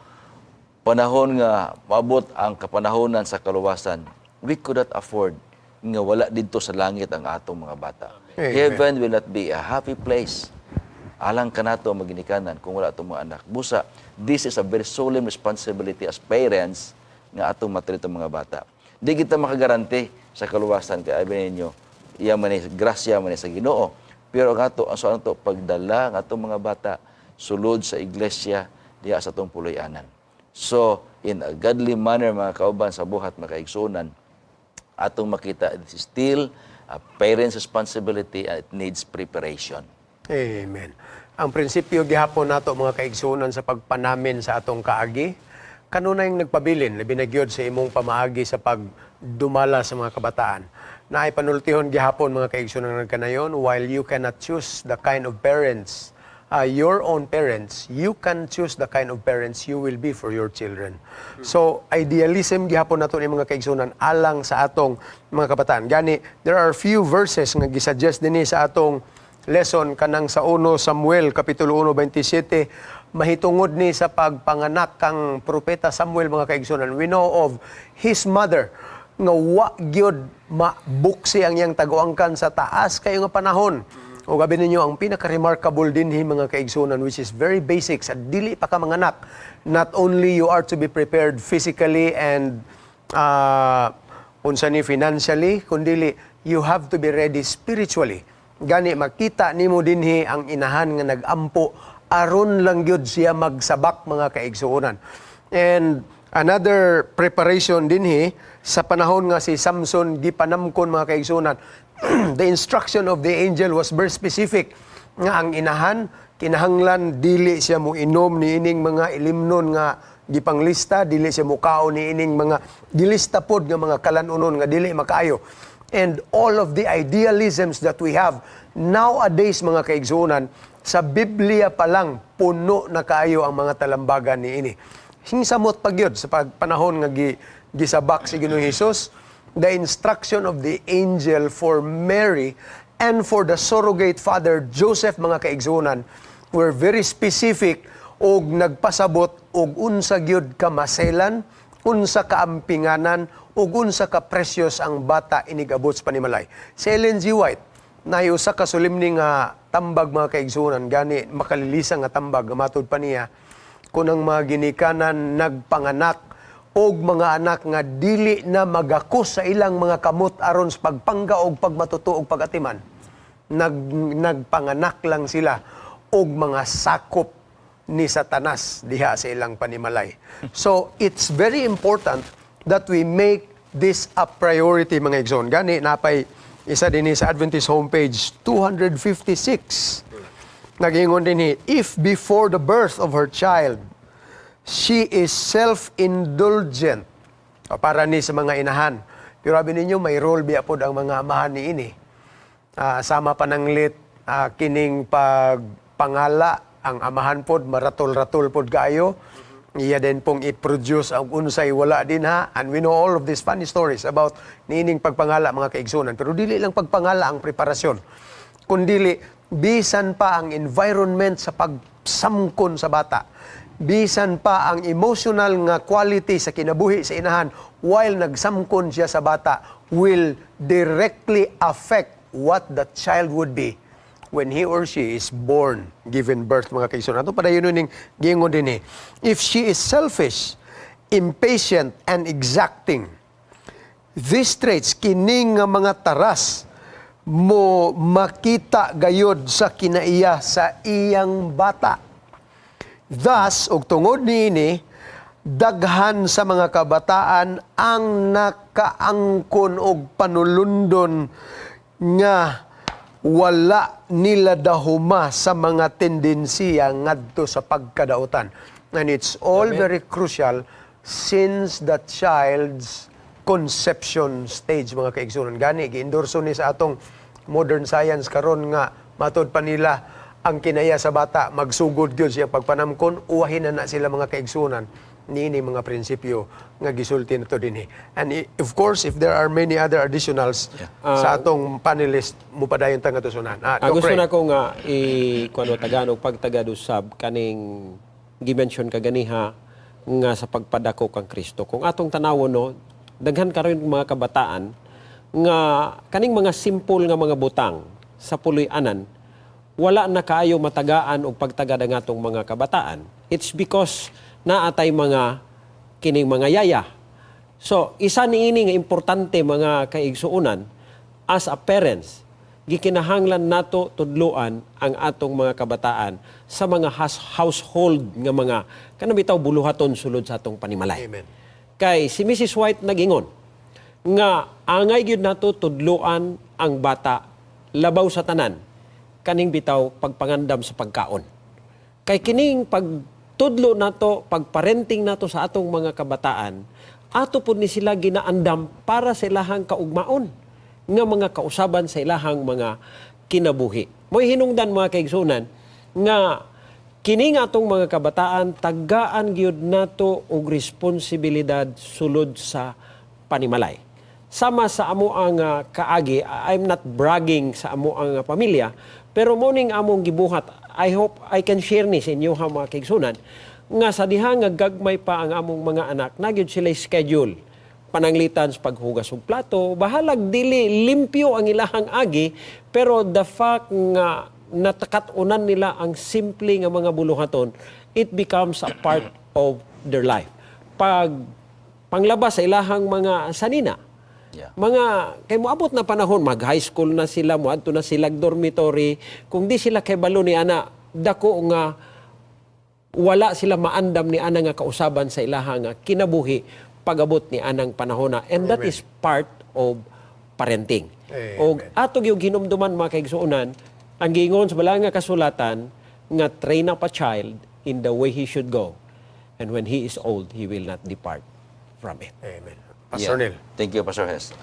panahon nga maabot ang kapanahonan sa kaluwasan. We could not afford nga wala didto sa langit ang atong mga bata. Amen. Heaven will not be a happy place alang kanato maginikanan kung wala atong mga anak. Busa, this is a very solemn responsibility as parents nga atong ma-train ang mga bata. Di kita makagaranti sa kaluwasan kay abi ninyo, iya man ni grasya man ni sa Ginoo. Pero ang ato ang sa ato pagdala ang atong mga bata sulod sa iglesia diha sa atong puloy-anan. So, in a godly manner, mga kauban sa buhat, makaigsunan, atong makita this is still a parent's responsibility and it needs preparation. Amen. Ang prinsipyo gihapon nato, mga kaigsuonan, sa pagpanamin sa atong kaagi, kanunayng nagpabilin, labi na gyud sa imong pamaagi sa pagdumala sa mga kabataan. Naay panultihon gihapon, mga kaigsuonan, nagkanayon, while you cannot choose the kind of parents, your own parents, you can choose the kind of parents you will be for your children. So, idealism gihapon nato ni, mga kaigsuonan, alang sa atong mga kabataan. Gani, there are few verses nga gisuggest dinhi sa atong lesson, kanang sa 1 Samuel kapitulo 1:27, mahitungod ni sa pagpanganak kang propeta Samuel, mga kaigsuonan. We know of his mother nga wa gyud mabuksi ang iyang taguangkan sa taas kayo nga panahon. O gabi ninyo, ang pinaka-remarkable dinhi, mga kaigsuonan, which is very basic sa dili pa ka manganak, not only you are to be prepared physically and unsa ni financially, kundili you have to be ready spiritually. Gani makita nimo dinhi ang inahan nga nagampo aron lang gyud siya magsabak, mga kaigsuonan. And another preparation dinhi sa panahon nga si Samson gipanamkon, mga kaigsuonan, the instruction of the angel was very specific nga ang inahan kinahanglan dili siya mo inom ni ining mga ilimnon nga gipanglista, dili siya mukaon ni ining mga gilista pod nga mga kalanunon nga dili makaayo. And all of the idealisms that we have nowadays, mga kaigsuonan, sa Biblia pa lang puno na kaayo ang mga talambagan niini. Hingsamot pa gyud sa pagpanahon nga gisabak si Ginoong Hesus, the instruction of the angel for Mary and for the surrogate father Joseph, mga kaigsuonan, were very specific og nagpasabot og unsa gyud ka maselan, unsa ka ampinganan ug unsa ka precious ang bata inigabot sa panimalay. Si Ellen G. White naay usa ka solemne nga tambag, mga kaigsuonan, gani makalilisa nga tambag nga matud pa niya, kung ang mga ginikanan nagpanganak og mga anak nga dili na magakos sa ilang mga kamot aron sa pagpangga og pagmatuto og pagatiman, nagpanganak lang sila og mga sakop ni Satanas diha sa ilang panimalay. So it's very important that we make this a priority, mga igsoon. Gani napay isa din sa Adventist homepage 256. Nagingon din, "If before the birth of her child she is self-indulgent." O, para ni sa mga inahan. Pero sabi ninyo, may role biya pod ang mga amahan ni ini. Sama pananglit kining pagpangala, ang amahan pod maratol-ratol pod kaayo. Iya din pong i-produce ang unsay wala din ha. And we know all of these funny stories about niining pagpangala, mga kaigsunan. Pero dili lang pagpangala ang preparasyon. Kundili bisan pa ang environment sa pagsamkon sa bata, bisan pa ang emotional nga quality sa kinabuhi sa inahan while nagsamkon siya sa bata will directly affect what the child would be when he or she is born, given birth, mga kaigsuonan. Ato padayon ning giingon dinhi. If she is selfish, impatient, and exacting, these traits, kining nga mga taras, mo makita gayod sa kinaiya sa iyang bata. Thus, og tungod niini, daghan sa mga kabataan ang nakaangkon og panulundon nga wala nila dahuma sa mga tendensiya ngadto sa pagkadautan. And it's all very crucial since the child's conception stage, mga kaigsunan. Gani, giendorso ni sa atong modern science karon nga matod pa nila ang kinaiya sa bata magsugod gyud siya pagpanamkon, uwahin na na sila, mga kaigsunan, niini mga prinsipyo nga gisulti nato dinhi. And of course, if there are many other additionals sa atong panelist, mupadayon ta nga tusunan. Doc Gusto Ray. Na ko nga i kuano tagaan og pagtagadusab kaning gi-mention kaganiha nga sa pagpadako kang Kristo. Kung atong tanawon, no, daghan karon mga kabataan nga kaning mga simple nga mga butang sa puloy-anan wala na kaayo matagaan og pagtagad ang atong mga kabataan. It's because naatay mga kining mga yaya. So, isa niini nga importante, mga kaigsuonan, as a parents, gikinahanglan nato tudluan ang atong mga kabataan sa mga household nga mga kanang bitaw buluhaton sulod sa atong panimalay. Amen. Kay si Mrs. White nagingon nga angay gyud nato tudluan ang bata labaw sa tanan kaning bitaw pagpangandam sa pagkaon. Kay kining pagtudlo nato, pagparenting nato sa atong mga kabataan, ato pud ni sila ginaandam para sa ilahang kaugmaon nga mga kausaban sa ilahang mga kinabuhi. Mo'y hinungdan, mga kaigsunan, nga kini nga atong mga kabataan tagaan gyud nato og responsibilidad sulod sa panimalay. Sama sa amo ang kaagi, I'm not bragging sa amo ang pamilya, pero mo ning among gibuhat. I hope I can share ni sa inyo ha, mga kaigsunan, nga sa diha nga gagmay pa ang among mga anak, naa gyud sila schedule pananglitan sa paghugas og plato, bahalag dili limpyo ang ilahang agi, pero the fact nga natakat-unan nila ang simple nga mga buluhaton, it becomes a part of their life. Pag panglabas sa ilahang mga sanina, mga kay moabot na panahon mag high school na sila, moadto na sila dormitory, kung di sila kay balo ni ana, dako nga wala sila maandam ni ana nga kausaban sa ilaha nga kinabuhi pagabot ni anang panahon na, and that is part of parenting. Amen. Og ato gyud hinumduman, mga kaigsuonan, ang giingon sa balaan nga kasulatan nga train up a child in the way he should go, and when he is old, he will not depart from it. Amen. Pastor Neil. Thank you, Pastor Hes.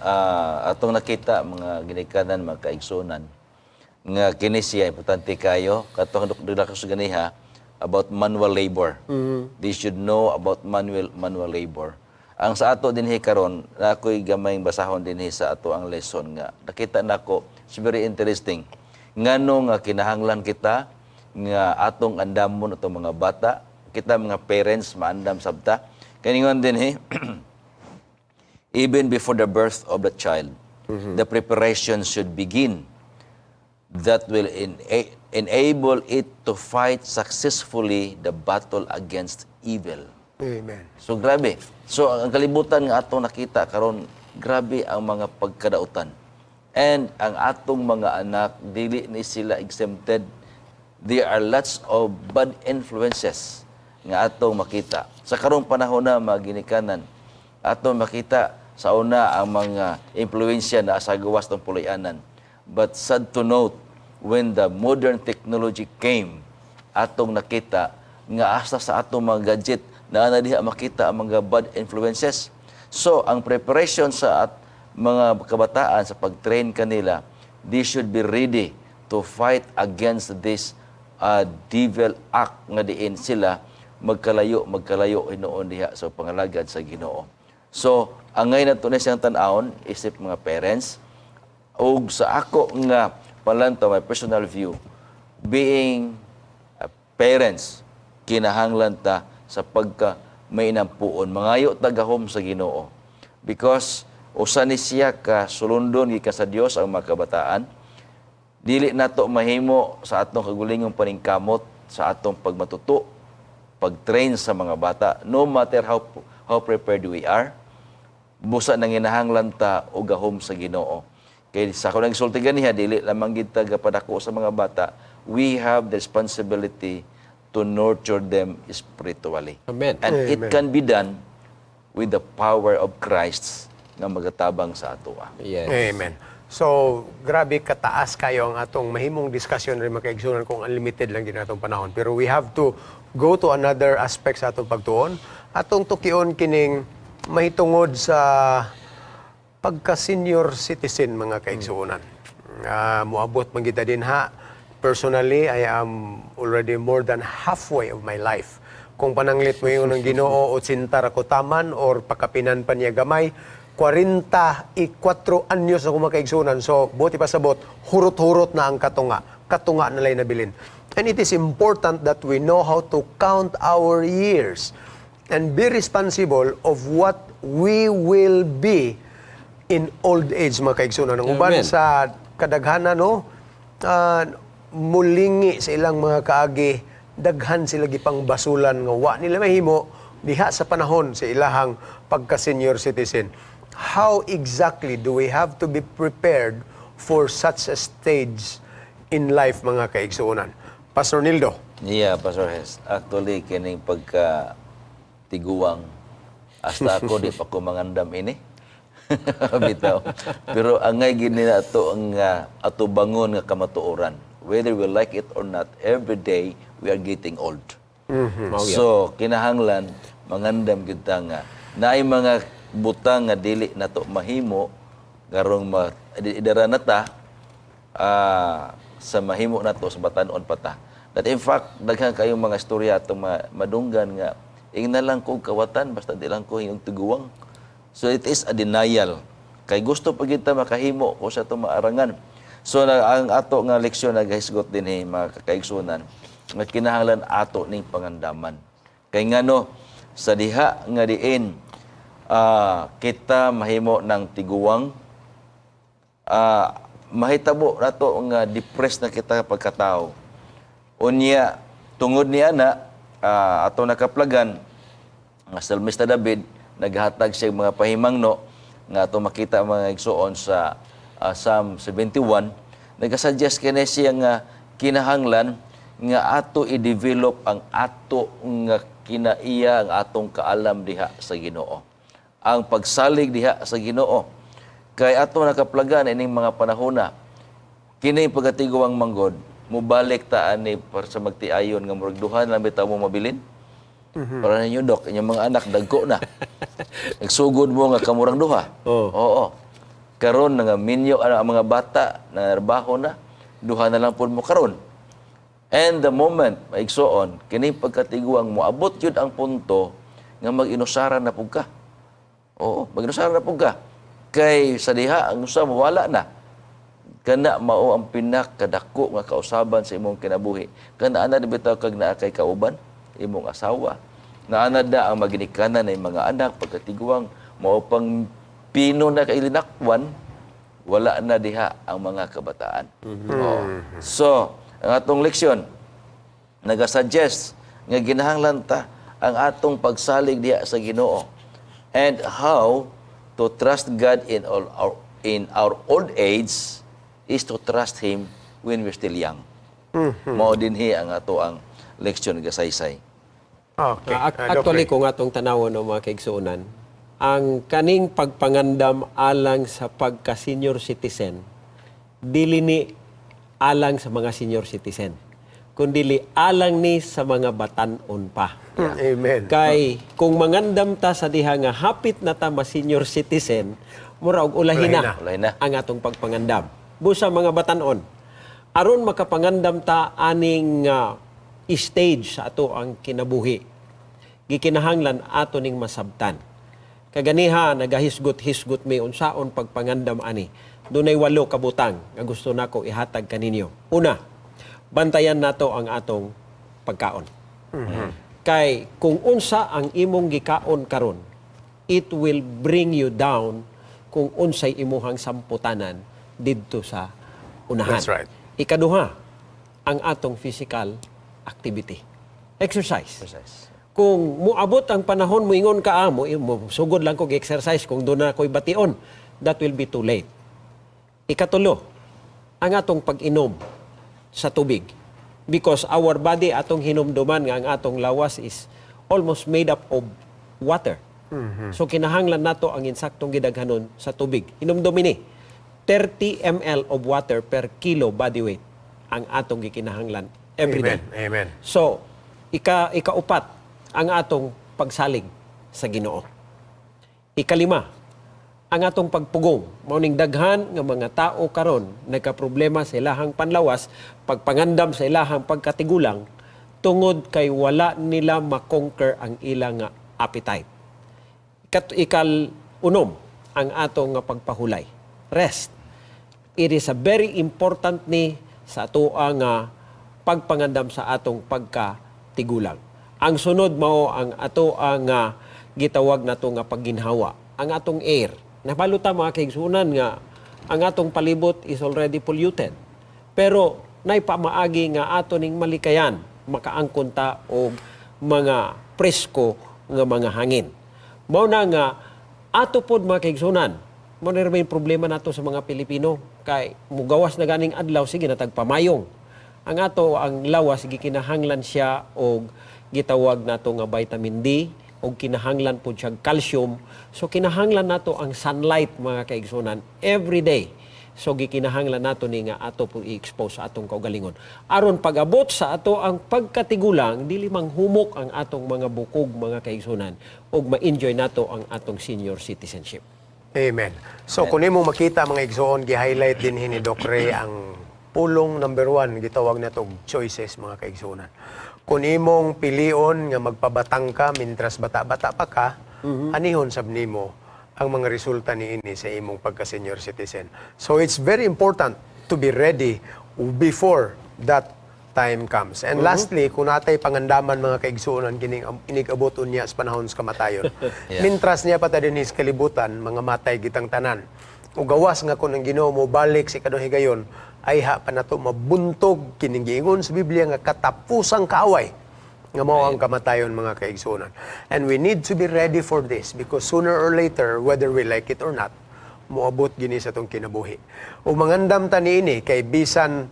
Atong nakita, mga ginikanan, mga kaigsunan, nga kini siya importante kayo katong dula ko sa ganiha about manual labor. They should know about manual manual labor. Ang sa ato dinhi karon, na ako'y gamayng basahon dinhi sa ato ang lesson nga nakita nako, it's very interesting. Ngano nga kinahanglan kita nga atong andamon atong mga bata, kita mga parents maandam sabta. Kaningon dinhi, even before the birth of the child, the preparation should begin that will enable it to fight successfully the battle against evil. Amen. So grabe. So ang kalibutan nga atong nakita karon, grabe ang mga pagkadautan. And ang atong mga anak dili ni sila exempted. There are lots of bad influences nga atong makita. Sa karong panahon na, mga ginikanan, atong makita sa una ang mga impluensya na sa gawas ng puloy-anan. But sad to note, when the modern technology came, atong nakita nga hasta sa atong mga gadget na na diha makita ang mga bad influences. So, ang preparation sa at mga kabataan sa pag-train kanila, they should be ready to fight against this devil act nga diin sila magkalayo, magkalayo hinuon diha sa pangalagad sa Ginoo. So, angay nato na siyang tan-awon isip mga parents ug sa ako nga Panlantaw, my personal view, being parents, kinahanglan ta sa pagka may inampuon. Mangayo ta gahom sa Ginoo. Because usa ni siya ka sulundon gikan sa Dios ang mga kabataan. Dili nato mahimo sa atong kagulingong paningkamot, sa atong pagmatuto, pag-train sa mga bata, no matter how prepared we are, busa nanginahanglan ta og gahom sa Ginoo. Kay sa ako nagsulti ganiha, dili lamang gid ta gapadako sa mga bata, we have the responsibility to nurture them spiritually. Amen. And it can be done with the power of Christ nga magatabang sa atoa. Yes. Amen. So, grabe kataas kayo ang atong mahimong discussion rin, mga kaigsunan, kung unlimited lang din atong panahon. Pero we have to go to another aspect sa atong pagtuon. Atong tukion kining mahitungod sa pagka-senior citizen, mga kaigsuonan. Muabot man kita dinha. Personally, I am already more than halfway of my life. Kung pananglit mo yung ng Ginoo, 80 ra ko taman or pakapinan pa niya gamay, 44 anyos na ko, mga kaigsuonan. So, buot ipasabot, hurot-hurot na ang katunga. Katunga na lay nabilin. And it is important that we know how to count our years and be responsible of what we will be in old age, mga kaigsunan. Ang uban Amen. sa kadaghanan, no, mulingi sa ilang mga kaagi, daghan sila gipang basulan nga wa nila mahimo diha sa panahon sa ilahang pagka-senior citizen. How exactly do we have to be prepared for such a stage in life, mga kaigsuonan? Pastor Nildo. Yeah, Pastor Hes. Actually, kining pagka tiguang, hasta ako di pa ko mangandam ini. Bitaw. Pero angay gini na ato ang ato bangon nga kamatuoran. Whether we like it or not, every day we are getting old. So, kinahanglan mangandam kita nga naay mga butang nga dili nato mahimo karong idara na ta sa mahimo nato sa batan-on pa ta. That in fact, daghan kayong mga istorya atong madunggan nga ingna lang ko kawatan basta di lang ko hingog tiguang. So it is a denial. Kay gusto pa kita makahimo ko sa atong maarangan. So na, ang ato nga leksyon nagahisgot dinhi, mga kakaigsunan, nga kinahanglan ato ning pangandaman. Kay ngano sa diha nga diin kita mahimo ng tiguang, mahitabo nato nga depressed na kita pagkatao. Unya tungod ni ana, ato nakaplagan nga Psalmista David naghatag siya mga pahimangno nga ato makita, mga igsuon, sa Psalm 71. Nagasuggest kini siya nga kinahanglan nga ato i-develop ang ato nga kinaiya, ang atong kaalam diha sa Ginoo, ang pagsalig diha sa Ginoo, kay ato nakaplagan ining mga panahona kini pagkatiguang manggod mubalik ta ani para sa magtiayon nga murag duha lang bitaw mo mabilin. Para ninyo, Dok, inyong mga anak dagko na. Nagsugod mo nga kamurang duha. Oo. Oo. Karon nga minyo ang mga bata na trabaho na, duha na lang pud mo karon. And the moment, maigsoon, kini pagkatiguang moabot yun ang punto nga mag-inusara na pug ka. Oo, mag-inusara na pug ka. Kay sa diha, ang usa mawala na. Kana mao ang pinakadako nga kausaban sa imong kinabuhi. Kana ana di bitaw kag naa kay kauban, imong asawa. Naana da ang maginikanan ng mga anak pagkatiguang mao pang pino na kay linakwan, wala na diha ang mga kabataan. Oo. So, ang atong leksyon nagasuggest nga ginahanglan ta ang atong pagsalig diha sa Ginoo and how to trust God in our old age is to trust Him when we're still young. Mao dinhi ang ato ang leksyon gasaysay. Okay. Actually, Doc Ray. kung atong tanawon ng mga kaigsuonan, ang kaning pagpangandam alang sa pagka-senior citizen, dili ni alang sa mga senior citizen, kundili alang ni sa mga batan-on pa. Amen. Kay kung mangandam ta sa diha nga hapit na ta ma senior citizen, mura og ulahin na, Ulahin na. ang atong pagpangandam. Busa mga batan-on, aron makapangandam ta aning stage sa ato ang kinabuhi, gikinahanglan ato ning masabtan. Kaganiha nagahisgot-hisgot mi unsaon pagpangandam ani. Dunay walo ka butang nga gusto nako ihatag kaninyo. Una, bantayan nato ang atong pagkaon. Kay kung unsa ang imong gikaon karon, it will bring you down kung unsay imuhang samputanan didto sa unahan. That's right. Ikaduha, ang atong physical activity. Exercise. Exercise. Kung muabot ang panahon moingon ka, ah, mo sugod lang kog exercise kung doon na ako'y bation, that will be too late. Ikatulo, ang atong pag-inom sa tubig. Because our body, atong hinumduman nga ang atong lawas is almost made up of water. So kinahanglan nato ang insaktong gidaghanon sa tubig. Hinumdumin ni, 30 ml of water per kilo body weight ang atong gikinahanglan every day. Amen. Amen. So, ikaupat ang atong pagsalig sa Ginoo. Ikalima, ang atong pagpugong. Mao ning daghan nga mga tao karon nagkaproblema sa ilahang panlawas, pagpangandam sa ilahang pagkatigulang tungod kay wala nila makonquer ang ilang nga appetite. Ikal unom, ang atong nga pagpahulay. Rest. It is a very important ni sa atoa nga pagpangandam sa atong pagkatigulang. Ang sunod mao ang atoa nga gitawag nato nga pagginhawa, ang atong air. Nabalo ta, mga kaigsunan, nga ang atong palibot is already polluted. Pero nay pamaagi nga ato ning malikayan, makaangkon ta og mga presko nga mga hangin. Mao na nga ato pod, mga kaigsunan, mao na may problema nato sa mga Pilipino kay mugawas na ganing adlaw, sige na tag pamayong. Ang ato ang lawas gikinahanglan siya og gitawag nato nga vitamin D og kinahanglan pod siya calcium. So kinahanglan nato ang sunlight, mga kaigsunan, every day. So gikinahanglan nato ni nga ato po i-expose sa atong kaugalingon. Aron pag-abot sa ato ang pagkatigulang, dili manghumok ang atong mga bukog, mga kaigsunan, ug ma-enjoy nato ang atong senior citizenship. Amen. So kung nimo makita, mga igsoon, gi-highlight din ni Doc Ray ang pulong number 1, gitawag nato og choices, mga kaigsuonan. Kung imong pilion nga magpabatang ka mintras bata-bata pa ka, anihon sab nimo ang mga resulta niini sa imong pagka-senior citizen. So it's very important to be ready before that time comes. And lastly, kung natay pangandaman, mga kaigsuonan, kining inig-abot unya sa panahon sa kamatayon. Mintras naa pa ta dinhi sa kalibutan, mga matay kitang tanan. O gawas nga kung ang Ginoo mo balik sa ikaduhang higayon, ayha pa nato mabuntog kining giingon sa Biblia nga katapusang kaaway nga mao ang kamatayon, mga kaigsuonan. And we need to be ready for this because sooner or later, whether we like it or not, moabot gini sa atong kinabuhi. O mangandam ta niini kay bisan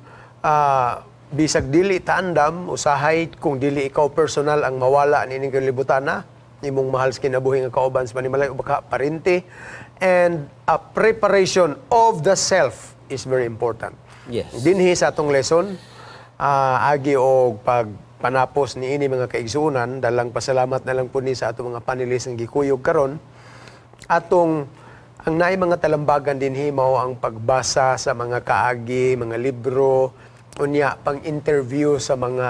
bisag dili ta andam, usahay kung dili ikaw personal ang mawala niining kalibutan na, imong mahal sa kinabuhi nga kauban sa panimalay o baka parente, and a preparation of the self is very important. Dinhi sa atong lesson, agi og pag panapos niini, mga kaigsuonan, dalang pasalamat na lang po ni sa atong mga panelists nga gikuyog karon. Atong ang naay mga talambagan dinhi mao ang pagbasa sa mga kaagi, mga libro, unya pang-interview sa mga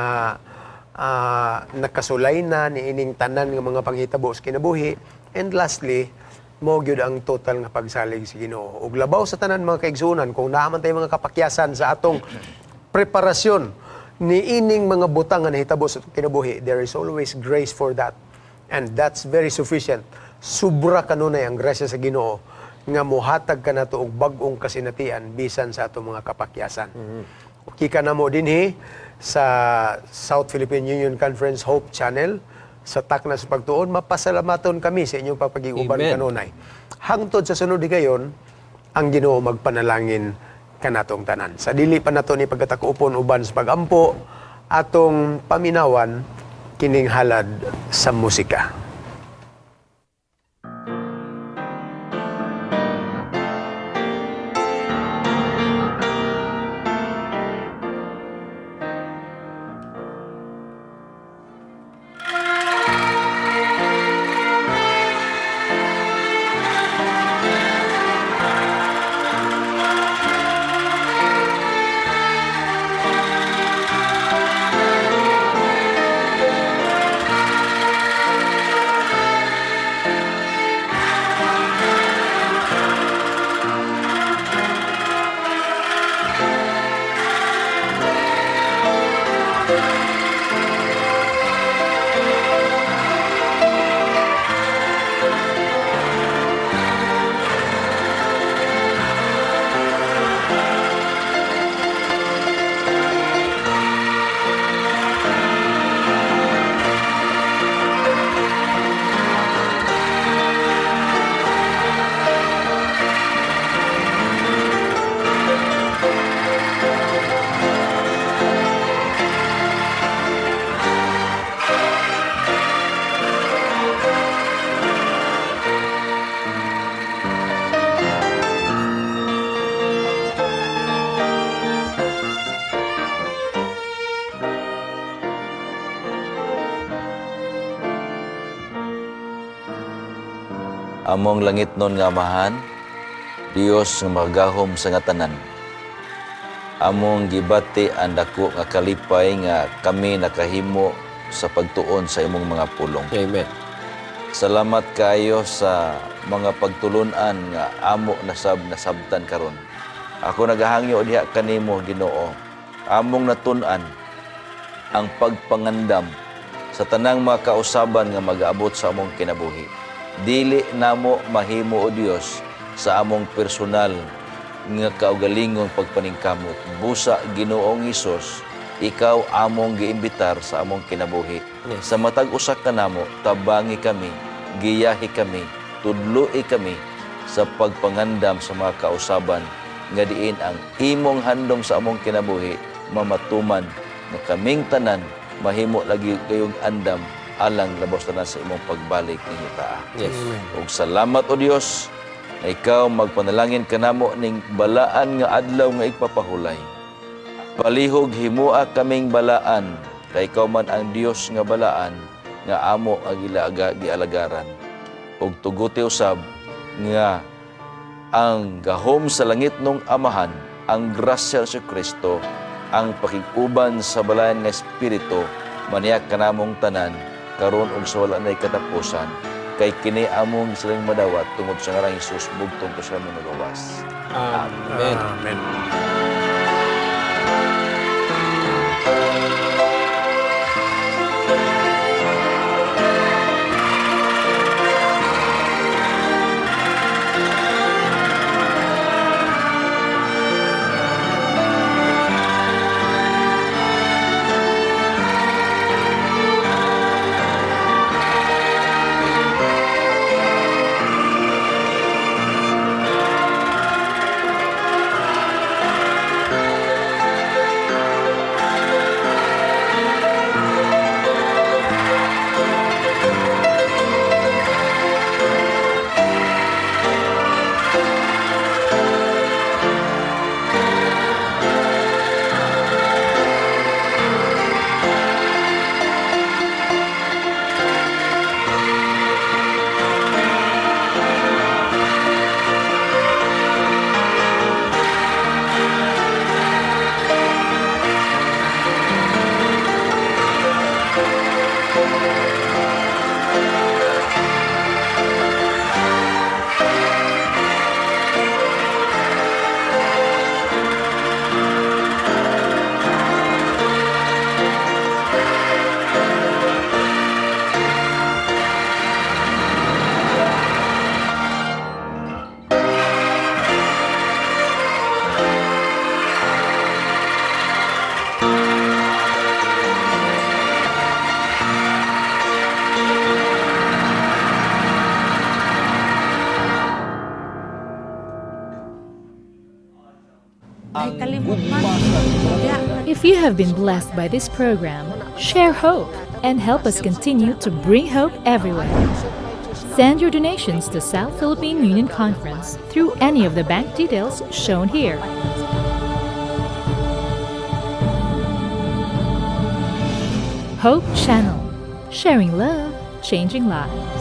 nakasulay na niining tanan nga mga panghitabo sa kinabuhi, and lastly mo gyud ang total nga pagsalig sa Ginoo. Ug labaw sa tanan, mga kaigsuonan, kung naa man tay mga kapakyasan sa atong preparasyon niining mga butang nga nahitabo sa atong kinabuhi, there is always grace for that. And that's very sufficient. Sobra kanunay ang grasya sa Ginoo nga mohatag kanato og bag-ong kasinatian bisan sa atong mga kapakyasan. Kika na mo dinhi sa South Philippine Union Conference Hope Channel sa Takna sa Pagtuon, mapasalamaton kami sa inyong pagpagiguban Amen. kanunay. Hangtod sa sunod higayon, ang Ginoo magpanalangin kanatong tanan. Sa dili pa nato ni pagkatakuopon uban sa pagampo, atong paminawan kining halad sa musika. Among langitnon nga Amahan, Dios nga magahom sa nga tanan. Among gibati ang dako nga kalipay nga kami nakahimo sa pagtuon sa imong mga pulong. Amen. Salamat kaayo sa mga pagtulunan nga amo nasab nasabtan karon. Ako nagahangyo diha kanimo, Ginoo. Among natun-an ang pagpangandam sa tanang mga kausaban nga magaabot sa among kinabuhi. Dili namo mahimo, o Dios, sa among personal nga kaugalingong pagpaningkamot. Busa, Ginoong Hesus, ikaw among giimbitar sa among kinabuhi. Sa matag usa kanamo, tabangi kami, giyahi kami, tudloi kami sa pagpangandam sa mga kausaban nga diin ang imong handom sa among kinabuhi mamatuman, nga kaming tanan mahimo lagi kayong andam alang labaw tanan sa imong pagbalik ninyo taa. Ug salamat, o Dios, na ikaw magpanalangin kanamo ning balaan nga adlaw nga igpapahulay. Palihog himua kaming balaan kay ikaw man ang Dios nga balaan nga amo ang gialagaran. Ug tuguti usab nga ang gahom sa langitnong Amahan, ang grasya sa Kristo, ang pakig-uban sa balaan nga Espiritu, maniak kanamong tanan, karon ug sa wala nay katapusan, kay kini among silang madawat tungod sa ngarang Hesus, bugtong ko sa nagawas. Amen. Amen. Ay, kalimot man. If you have been blessed by this program, share hope and help us continue to bring hope everywhere. Send your donations to South Philippine Union Conference through any of the bank details shown here. Hope Channel, sharing love, changing lives.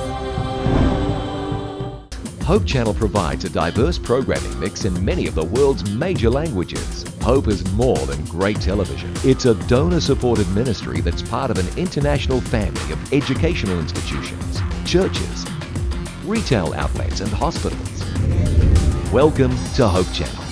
Hope Channel provides a diverse programming mix in many of the world's major languages. Hope is more than great television. It's a donor supported ministry that's part of an international family of educational institutions, churches, retail outlets, and hospitals. Welcome to Hope Channel.